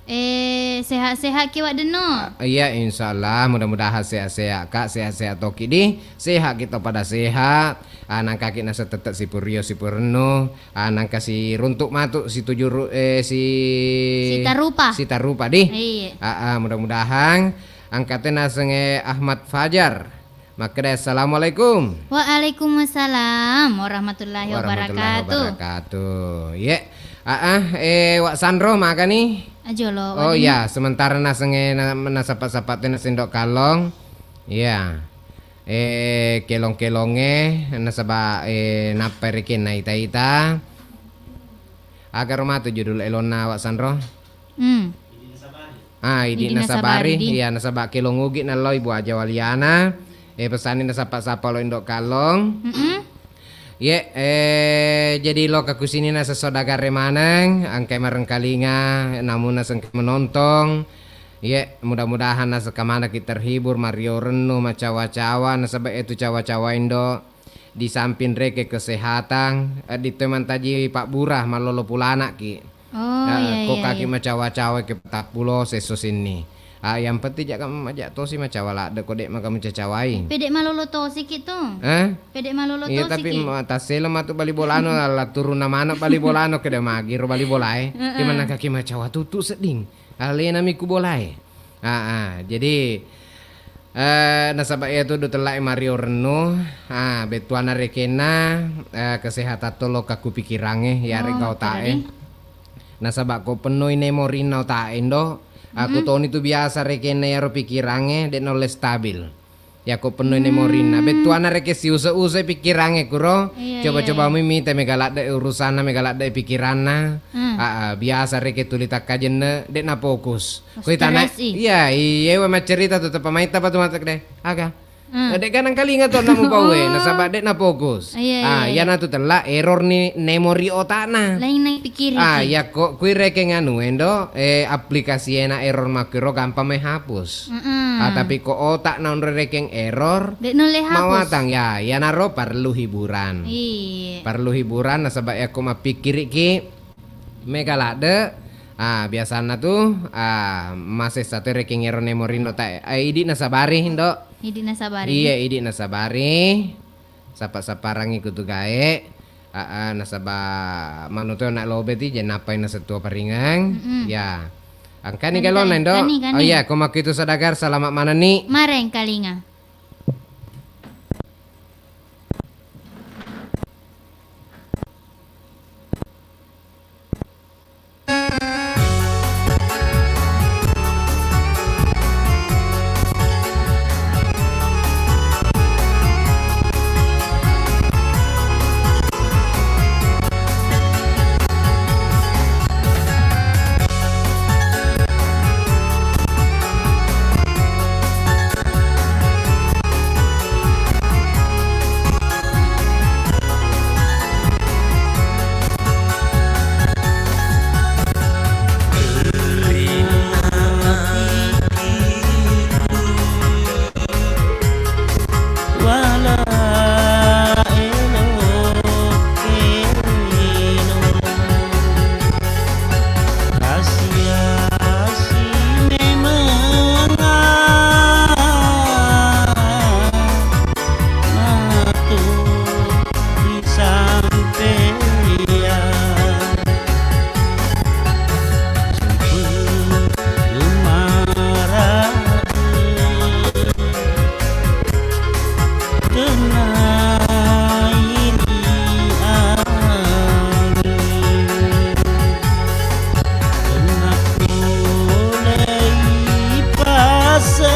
Eh, sehat-sehat ki, Wa' Dennu? Ah, iya, insyaallah, mudah-mudahan sehat-sehat, Kak, sehat-sehat toki di. Sehat kita pada sehat. Ah, nangkaki naseng tette' sipurio sipurennu. Ah, nangka siruntu' matu, situju ru-, eh, si-, sitarupa. Sitarupa di. Iya. Ah, ah, mudah-mudahan angkate nasengnge Ahmad Fajar. Makkeda, "Assalamualaikum." Waalaikumsalam warahmatullahi wabarakatuh. Warahmatullahi wabarakatuh. Ye. Ah, ah, eh, Wa' Sanro, magani? Ajolo, oh, Wa' Dennu. Iya, sementara nasengnge na-, nasapa-sapa tena sendok kallong. Iya. Eh, kelong-kelongnge, nasaba, eh, nappai rekeng naita-ita. Agaro matu judul elonna, Wa' Sanro? Hmm. Ah, Idi' Idi' Nasabari, Nasabari, di. Iya, nasaba kelong ugi nallo Ibu Haji Waliana. Eh, pesanni nasapa-sapa lo Indo' Kallong. Mm-mm. Ye, eh, jadi loka kusini naseng saudagar e maneng, engkai marengkalinga, namunna sengka menontong. Ye, mudah-mudahan nasengka manekki terhibur, mario rennu, macawa-cawa, nasaba etu cawa-cawa Indo'. Di samping rekeng kesehatan, eddi toi mantaji pabbura, mallolo pulanaki. Oh, nah, iya, ko iya, kaki iya. Macawa-cawa ke patappulo sesso senni. Ah, yang penting jaka maja tosi macawa ladde ko de' maka mucacawai. Pede' malolo tosi ki tu. Eh? Pede' malolo tosi ki. Iya, tapi ma-, tasselo matu bali bolano, ala turunna maneng bali bolano, keda magi ro bali bolae. Heeh. Di mana kaki macawa tutu sedding. Alena mi ku bolae. Ah, ah, jadi, eh, nasaba iya tu du tellae mario rennu, ah, bettuanna rekenna, eh, kesehatan to lokka ku pikirangnge, yarega otae. Oh, tadi. Nasaba ko pennoi nemorinna otak e, Ndo, aku toni tu biasa rekenna iyaro pikirangnge de naulle stabil. Yakko pennoi nemorinna, bettuanna rekeng siuse-use pikirangnge kuro, iya, coba-coba iya, mi mita mega ladde urusanna, mega ladde pikiranna. Hmm. Ah, ah, biasa rekeng tuli takkajenne, de na fokus. Ko itana, stres i. Iya, iyewe maccerita tu teppa maitta pa tu mata de. Aga. Hmm. Eh, de ganang kalinga to na mupauwe, nasaba de na fokus. Iya, iya, ah, iya, iyana tu tella error ni memori otakna. Lain na pikiri. Ah, yakko kui rekeng anu endo, eh, aplikasi ena error makkiro gampang mai hapus. Mm-mm. Ah, tapi ko otak na onro rekeng error, de nulle hapus. Mawatang, ya, iyanaro perlu hiburan. Iya. Perlu hiburan nasaba yakko mappikiriki mega ladde, ah, biasanna tu, ah, masessa to rekeng ero nemorinna otak e. Eh, idi nasabari, Ndo. Idi nasabari. Iya, idi nasabari. Sapa-saparangngi kutu gae. Ah, ah, nasaba manu to na lobe ti, je nappai nasettua paringeng. Mm-mm. Ya. Angkani kani, galonna, kani, Ndo. Kani, kani. Oh iya, ko makkitu sadagar, selamat manenni. Mareng kalinga. Asi-asi memeng matu ri sampeang. Sumpung umarade. Tennairi anging, tennappolei paseng,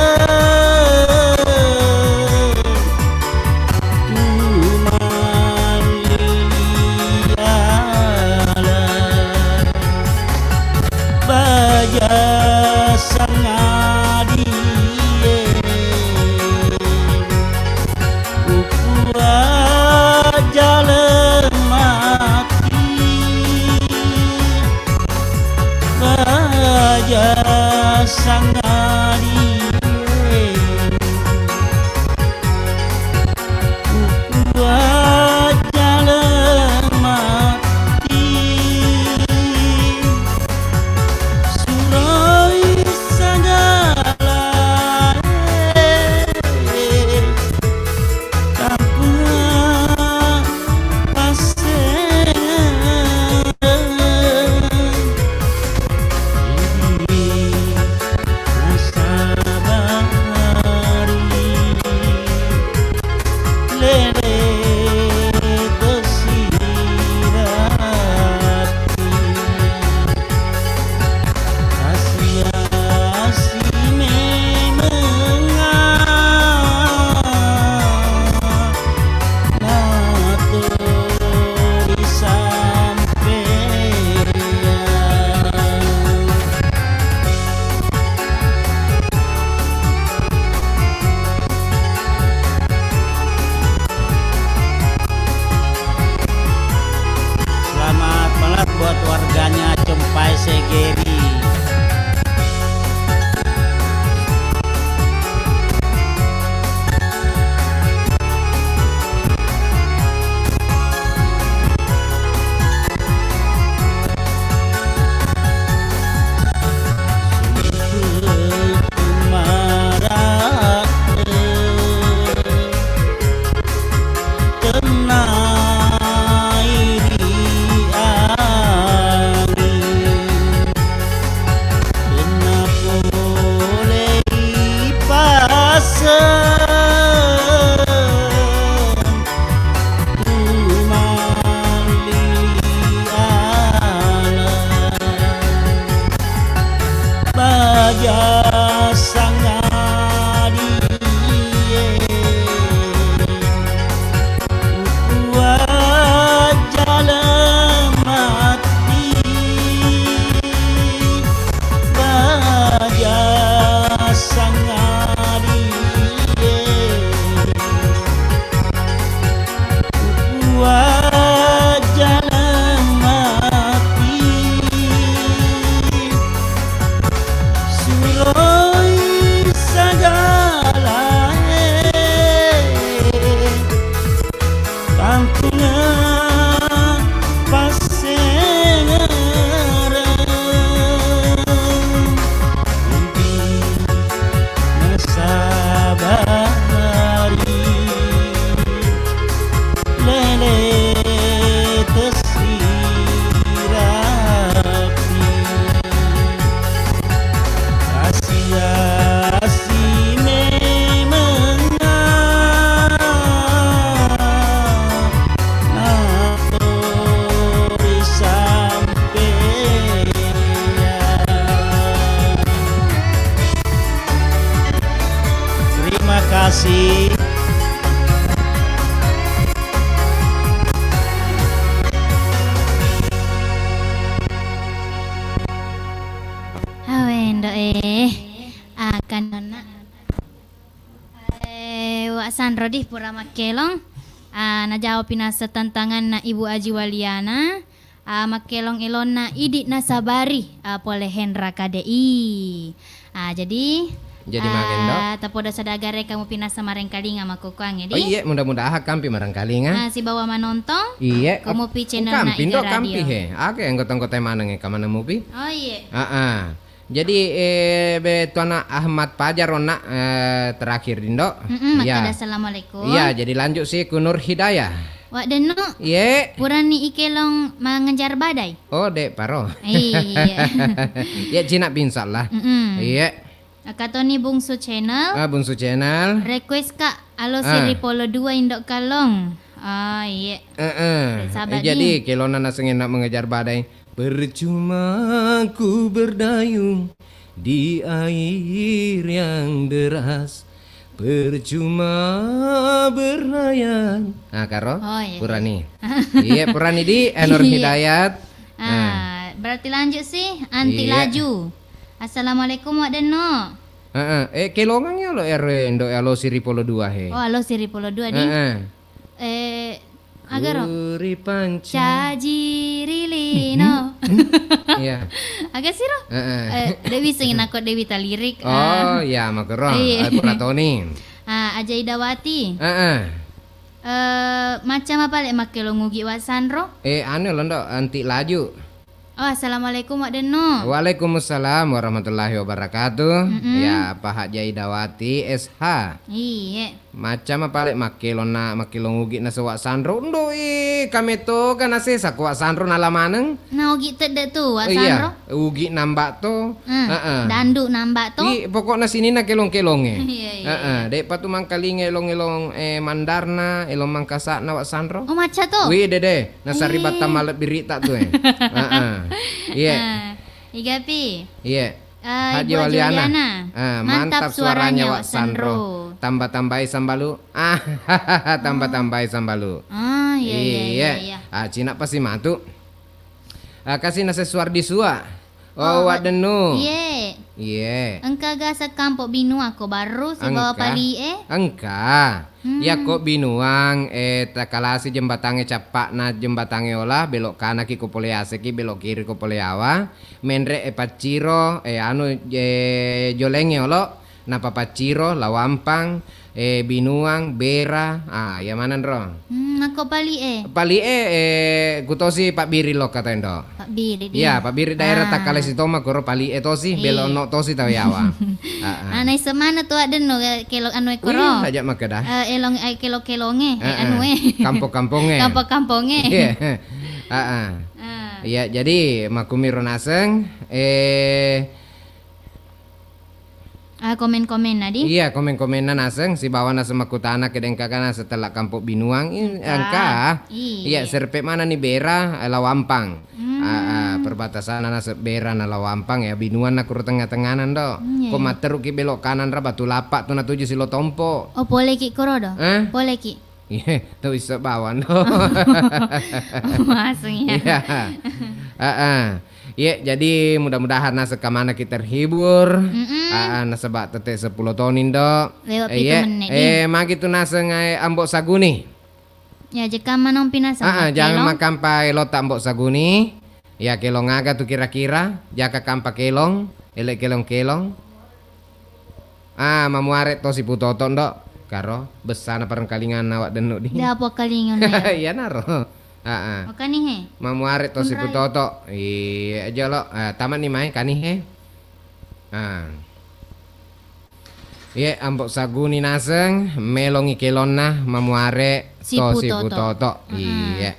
tumalli ala. Baja sangadie, ukua jaleng mati. Baja sangadie, Kuajaleng mati, suroi sagalae, tampuna passeng. Nasabari lele tosirappi, asi-asi memengnga. Natori sampeang. Selamat banget buat warganya Cempai Segeri. Tennairi anging, tennapole'i paseng, tumalli ala. Baja sangadie, ukua jaleng mati. Baja sangadie, ukua jaleng mati. Suroi sagalae, tangkungeng passengereng. Idi nasabari lele tessirapi. Asi-asi memengnga natori sampea. Terima kasih. Awe, ndo e. Ah, kanonna. Eh, Wa Sanro di pura makkelong. Ah, najawab pinaseng tantanganna Ibu Aji Waliana. Ah, makkelong elonna idi nasabari, ah, pole Hendra K D I. Ah, jadi, Jadi, maga, Ndo? Ah, tapodo sadagare kamu pinaseng marengkalinga makkukuangnge di. Oh, iye, mudah-mudahan kampi marengkalinga. Ah, sibawa manontong. Iye, kamu pi channel na kampi, Ndo, Iga kampi Radio. He. Ake anggota-anggota maneng e, kamaneng mupi? Oh, iye. Ah, ah. Jadi, eh, be, tuana Ahmad Pajar onna, eh, terakhir, Dindo. Mm-mm, ya. Makkada assalamualaikum. Iya, jadi lanjut sih ku Nur Hidayah. Wak Denno. Iye. Purani ikelong mengejar badai. Oh, dek paro. Iya. Ya, Cina, insya Allah. Mm-mm. Iye. Akatoni Bungsu Channel. Ah, Bungsu Channel. Request, Kak, Alo Ah. Siripolo dua Indo Kalong. Ah, iye. Eh, eh. Sahabat Eh, jadi, ni. Kelona naseng enak mengejar badai. Percuma ku berdayung di air yang deras. Percuma berlayar. Ah, karo? Oh, iya. Purani. Iya, purani di, eh, Nur Iya. Hidayat. Ah, Nah. Berarti lanjut sih, Anti Iya. Laju. Assalamualaikum, Wak Denno. Heeh. Eh, kelongang ya lo R W Indo, Alo Siripolo dua, he. Oh, Alo Siripolo dua, di. Heeh. Eh, agaro. Uri panca. Caji rilino. Iya. Aga siro? Heeh. Eh, Dewi sing nako Dewi talirik. Oh, Ah. Iya, makero. Iya. Eh, Puratoni. Ah, Aja Idawati. Heeh. Eh, macam apa le makkelo ngugi Wa Sanro? Eh, anu londo, Anti Laju. Oh, assalamualaikum, Wak Denno. Waalaikumsalam warahmatullahi wabarakatuh. Mm-mm. Ya, Pak Haji Idawati, S H. Iye. Macam apa le makkelonna, makkelong ugi na se Wa Sanro? Ndoi, kame to ga nasesa ko Wa Sanro nala maneng? Na ugi tedde tu, Wa Sanro? Oh, iya, ugi namba to. Hmm, Heeh. Dandu namba to. Wi, pokokna sininna kelong-kelonge. Iya, iya, Heeh, iya. De'pa tu mangkalinga elong-elong, eh, mandarna, elong Mangkasakna Wa Sanro. Oh, macca to? Wi, dede. Nasaribattang Ih. Malebbiri'ta tu, eh. Heeh. Iya. Ah, igapi? Iya. Ah, Haji Ibu Haji Waliana. Waliana. Ah, mantap mantap suaranya, suaranya, Wak Wak Sanro. Sanro. Tambah-tambahi sambalu. Ah, tambah-tambahi sambalu. Ah, iya, iya, iya, Iya. iya. Ah, Cina pasti matu. Ah, kasih nasi suar di sua. Oh, Oh, Wak Dennu. Iye. Iye. Engka ga sekampo binua ko barru sibawa Engka. Pali'e? Engka. Hmm. Yakko binuang, eh, takalasi jembatangnge cappa'na jembatangnge ola, belok kanaki ko pole aseki, belok kiri ko pole awa, menre, eh, pacciro, eh, anu, eh, jolengnge olo, napapacciro, lawampang, eh, binuang, bera, ah, iya maneng ro. Hmm, nakko pali'e? Pali'e, eh, kutosi pabbiri lokka tendo. Pabbiri di. Iya, pabbiri daerah Ah. Takkalasi toma koro pali'e tosi, Iya. Belono tosi tau yawa. Ah, ah. Ah, naisseng maneng tu Wak Dennu, eh, kelo anu e koro. Iya, aja makkeda. Eh, elong, eh, kelo-kelonge, eh, Eh, eh. Anu e. Kampo-kamponge. Kampo-kamponge. Iya. Ah, ah. Ah. Iya, jadi makkumiro naseng, eh, Ah, komen-komenna di? Iya, komen-komenna naseng, sibawa naseng makkutana kedeng kaga naseng tella kampo binuang, i-, Engka. Engka. Iya. Iya, serpe manani bera, eh, lawampang. Hmm. Ah, ah, perbatasanna naseng Bera na Lawampang, ya, binuanna kuro tengnga-tengngana, Ndo. Hmm, iya, ko iya. Matteruki belok kanan ra Batu Lapa tu natuju Silo Tompo. Oh, poleki koro do? Eh? Poleki. Iya, tau isse bawang do. Maseng ya. Iya. Ah, ah. Iya, jadi mudah-mudahan naseng kamanaki terhibur. Mm-mm. Ah, ah, nasaba tette seppulo toni, Ndo. Lewat eh, pitu iya. Menit, eh, iya. Magi tu naseng, eh, Ambo Saguni. Ya, jekka manong pinasang. Ah, ah, jangan makampa elota Ambo Saguni. Ya, kelong aga tu kira-kira, jaka kampa kelong, ele kelong-kelong. Ah, mamuare to Siputoto, Ndo. Karo, bessana parengkalinganna awak dennu di. Dah apa kalingan ya? Iya naro. Ah, ah. Makani he. Mamuare to Siputoto. Iya, jolo. Ah, tamat ni mai kani he. Ah. Iye, Ambo Saguni naseng melongi kelonna mamuare to Siputoto. Siputoto. Mm-mm. Iye.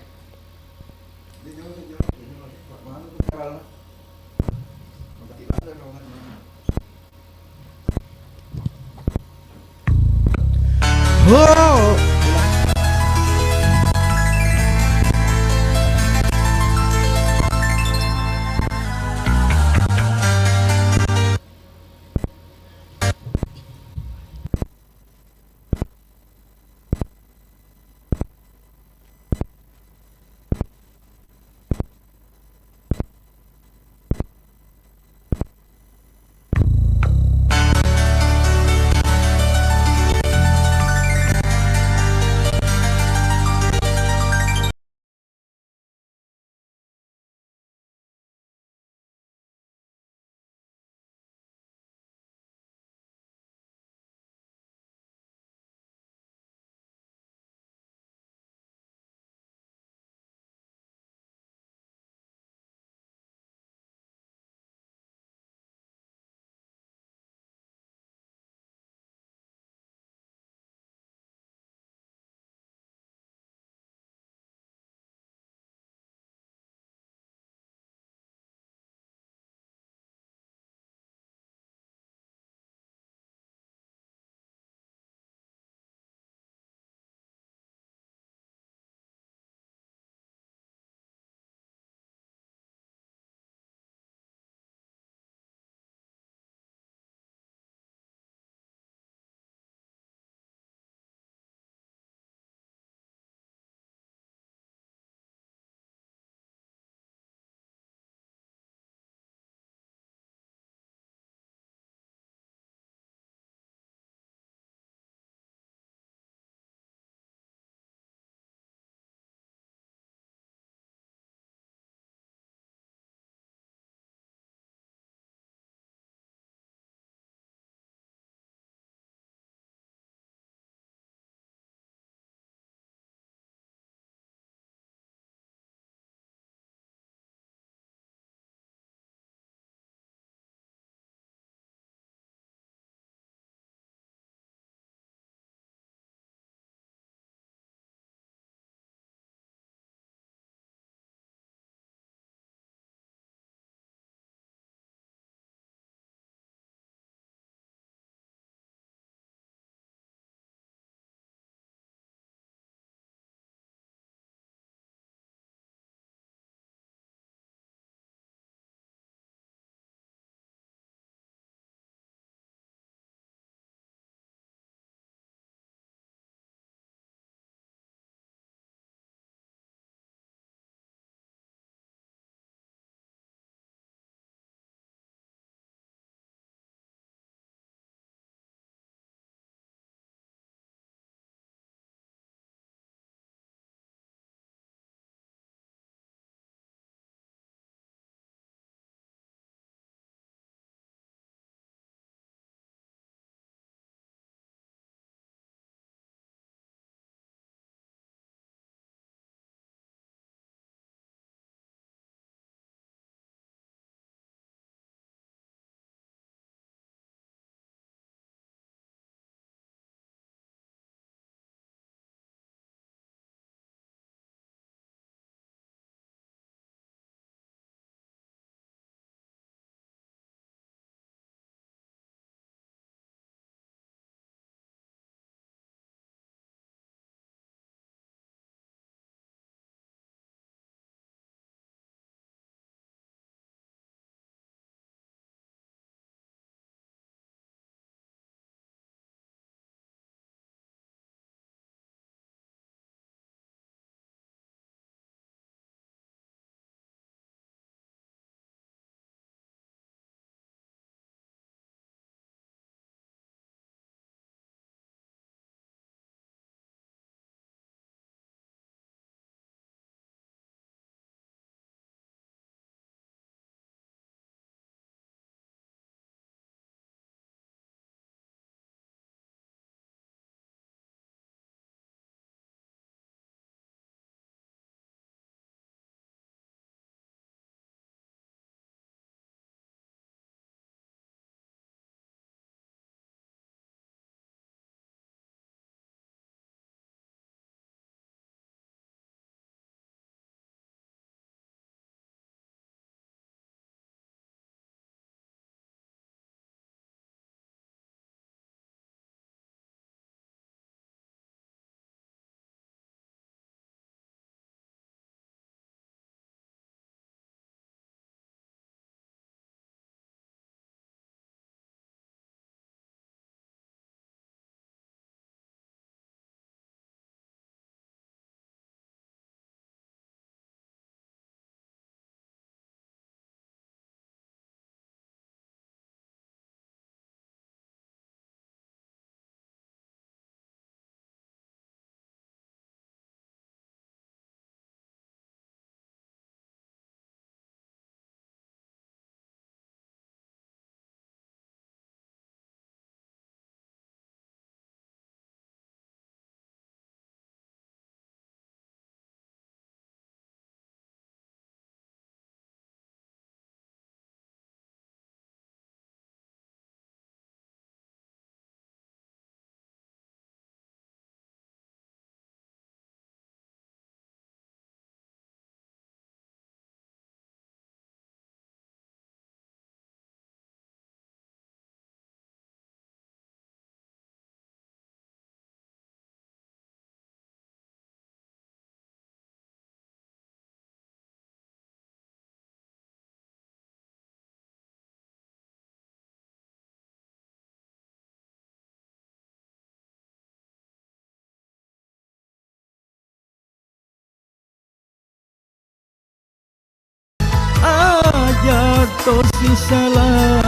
tosi sala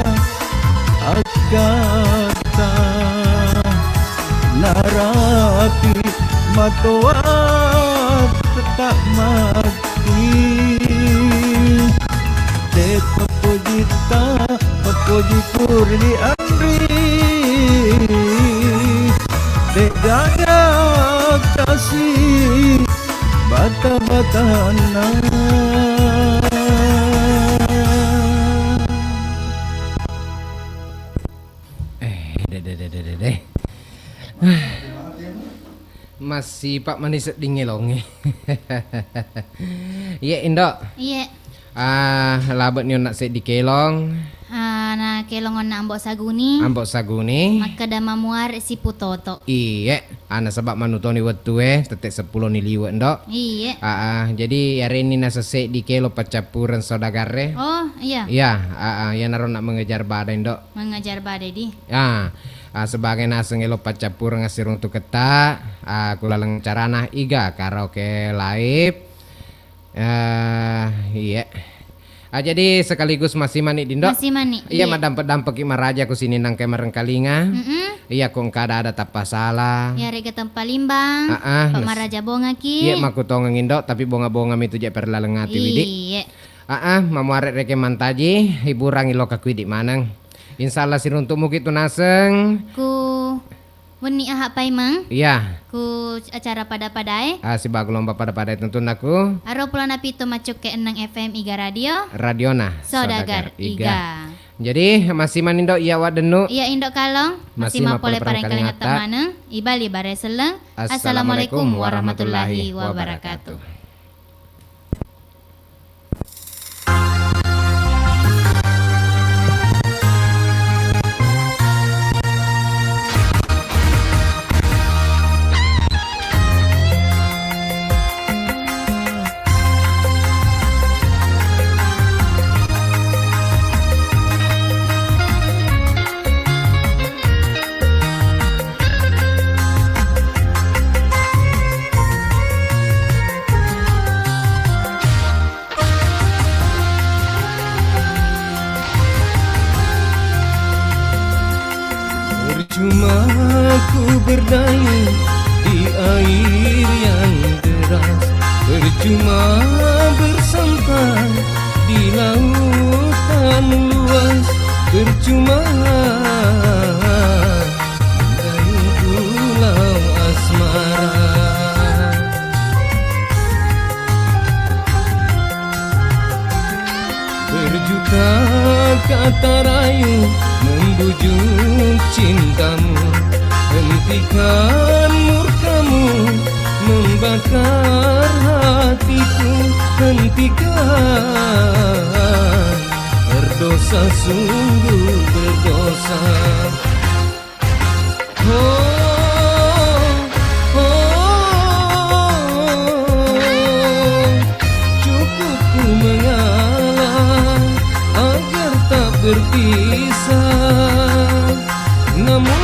akkatta, narapi matoa tetap mati. Te papojitta, papoji pura dianri, de gaga kasi bata-batana. Eh, de, de, de, de, de, de. Massipa mani sedding elongnge. Iye, Indo. Iye. Ah, labe'ni onna seddi kelong. Ah, na kelong onna Ambo Saguni. Ambo Saguni. Makkeda mamuare sipu toto. Iye. Ah, nasaba manutoni wettue, tette seppulo ni liwe, Ndo. Iye. Ah, ah, jadi yarenni nasesseddi kelong paccappureng saudagarre. Oh, iya. Iya, ah, ah, iyanaro na mengejar badai, Ndo. Mengejar badai di. Ah, ah, sebagai naseng elo paccappureng assiruntuketta, ah, ku laleng acarana Iga Karaoke Live. Eh, iya. Ah, jadi sekaligus massimani, Dindo. Massimani, iya, iya. Maddampek-dampeki maraja ku sininna engka marengkalinga. Mm-mm. Iya, ko engka ada-ada tappa sala. Iya, rega tempa limbang. Ah, ah, pamaraja bongaki. Iya, makkutongeng, Indo, tapi bonga-bonga mitu je per laleng ati, Widi. Iya. Ah, ah, mamuare reke mantaji, hiburangi loka kuidi maneng. Insya Allah siruntuk muki tu naseng. Ku wenni aha paimeng? Iya. Ku acara pada-padae. Ah, sibawa lomba pada-padae tentunna ku. Aro pulona pitu maccukke enneng F M Iga Radio. Radiona Saudagar Iga. Jadi, massimani, Indo, iya waddennu. Iya, Indo Kalong. Massimang pole parengkalingatta maneng. Ibali bare selleng. Assalamualaikum warahmatullahi wabarakatuh. Percuma ku berdayung di air yang deras, percuma bersampan di lautan luas, percuma meraih pulau asmara. Berjuta kata rayu membujuk cintamu. Hentikan murkamu membakar hatiku. Hentikan, berdosa, sungguh berdosa. Oh, oh, oh, cukup ku mengalah agar tak berpisah. Namun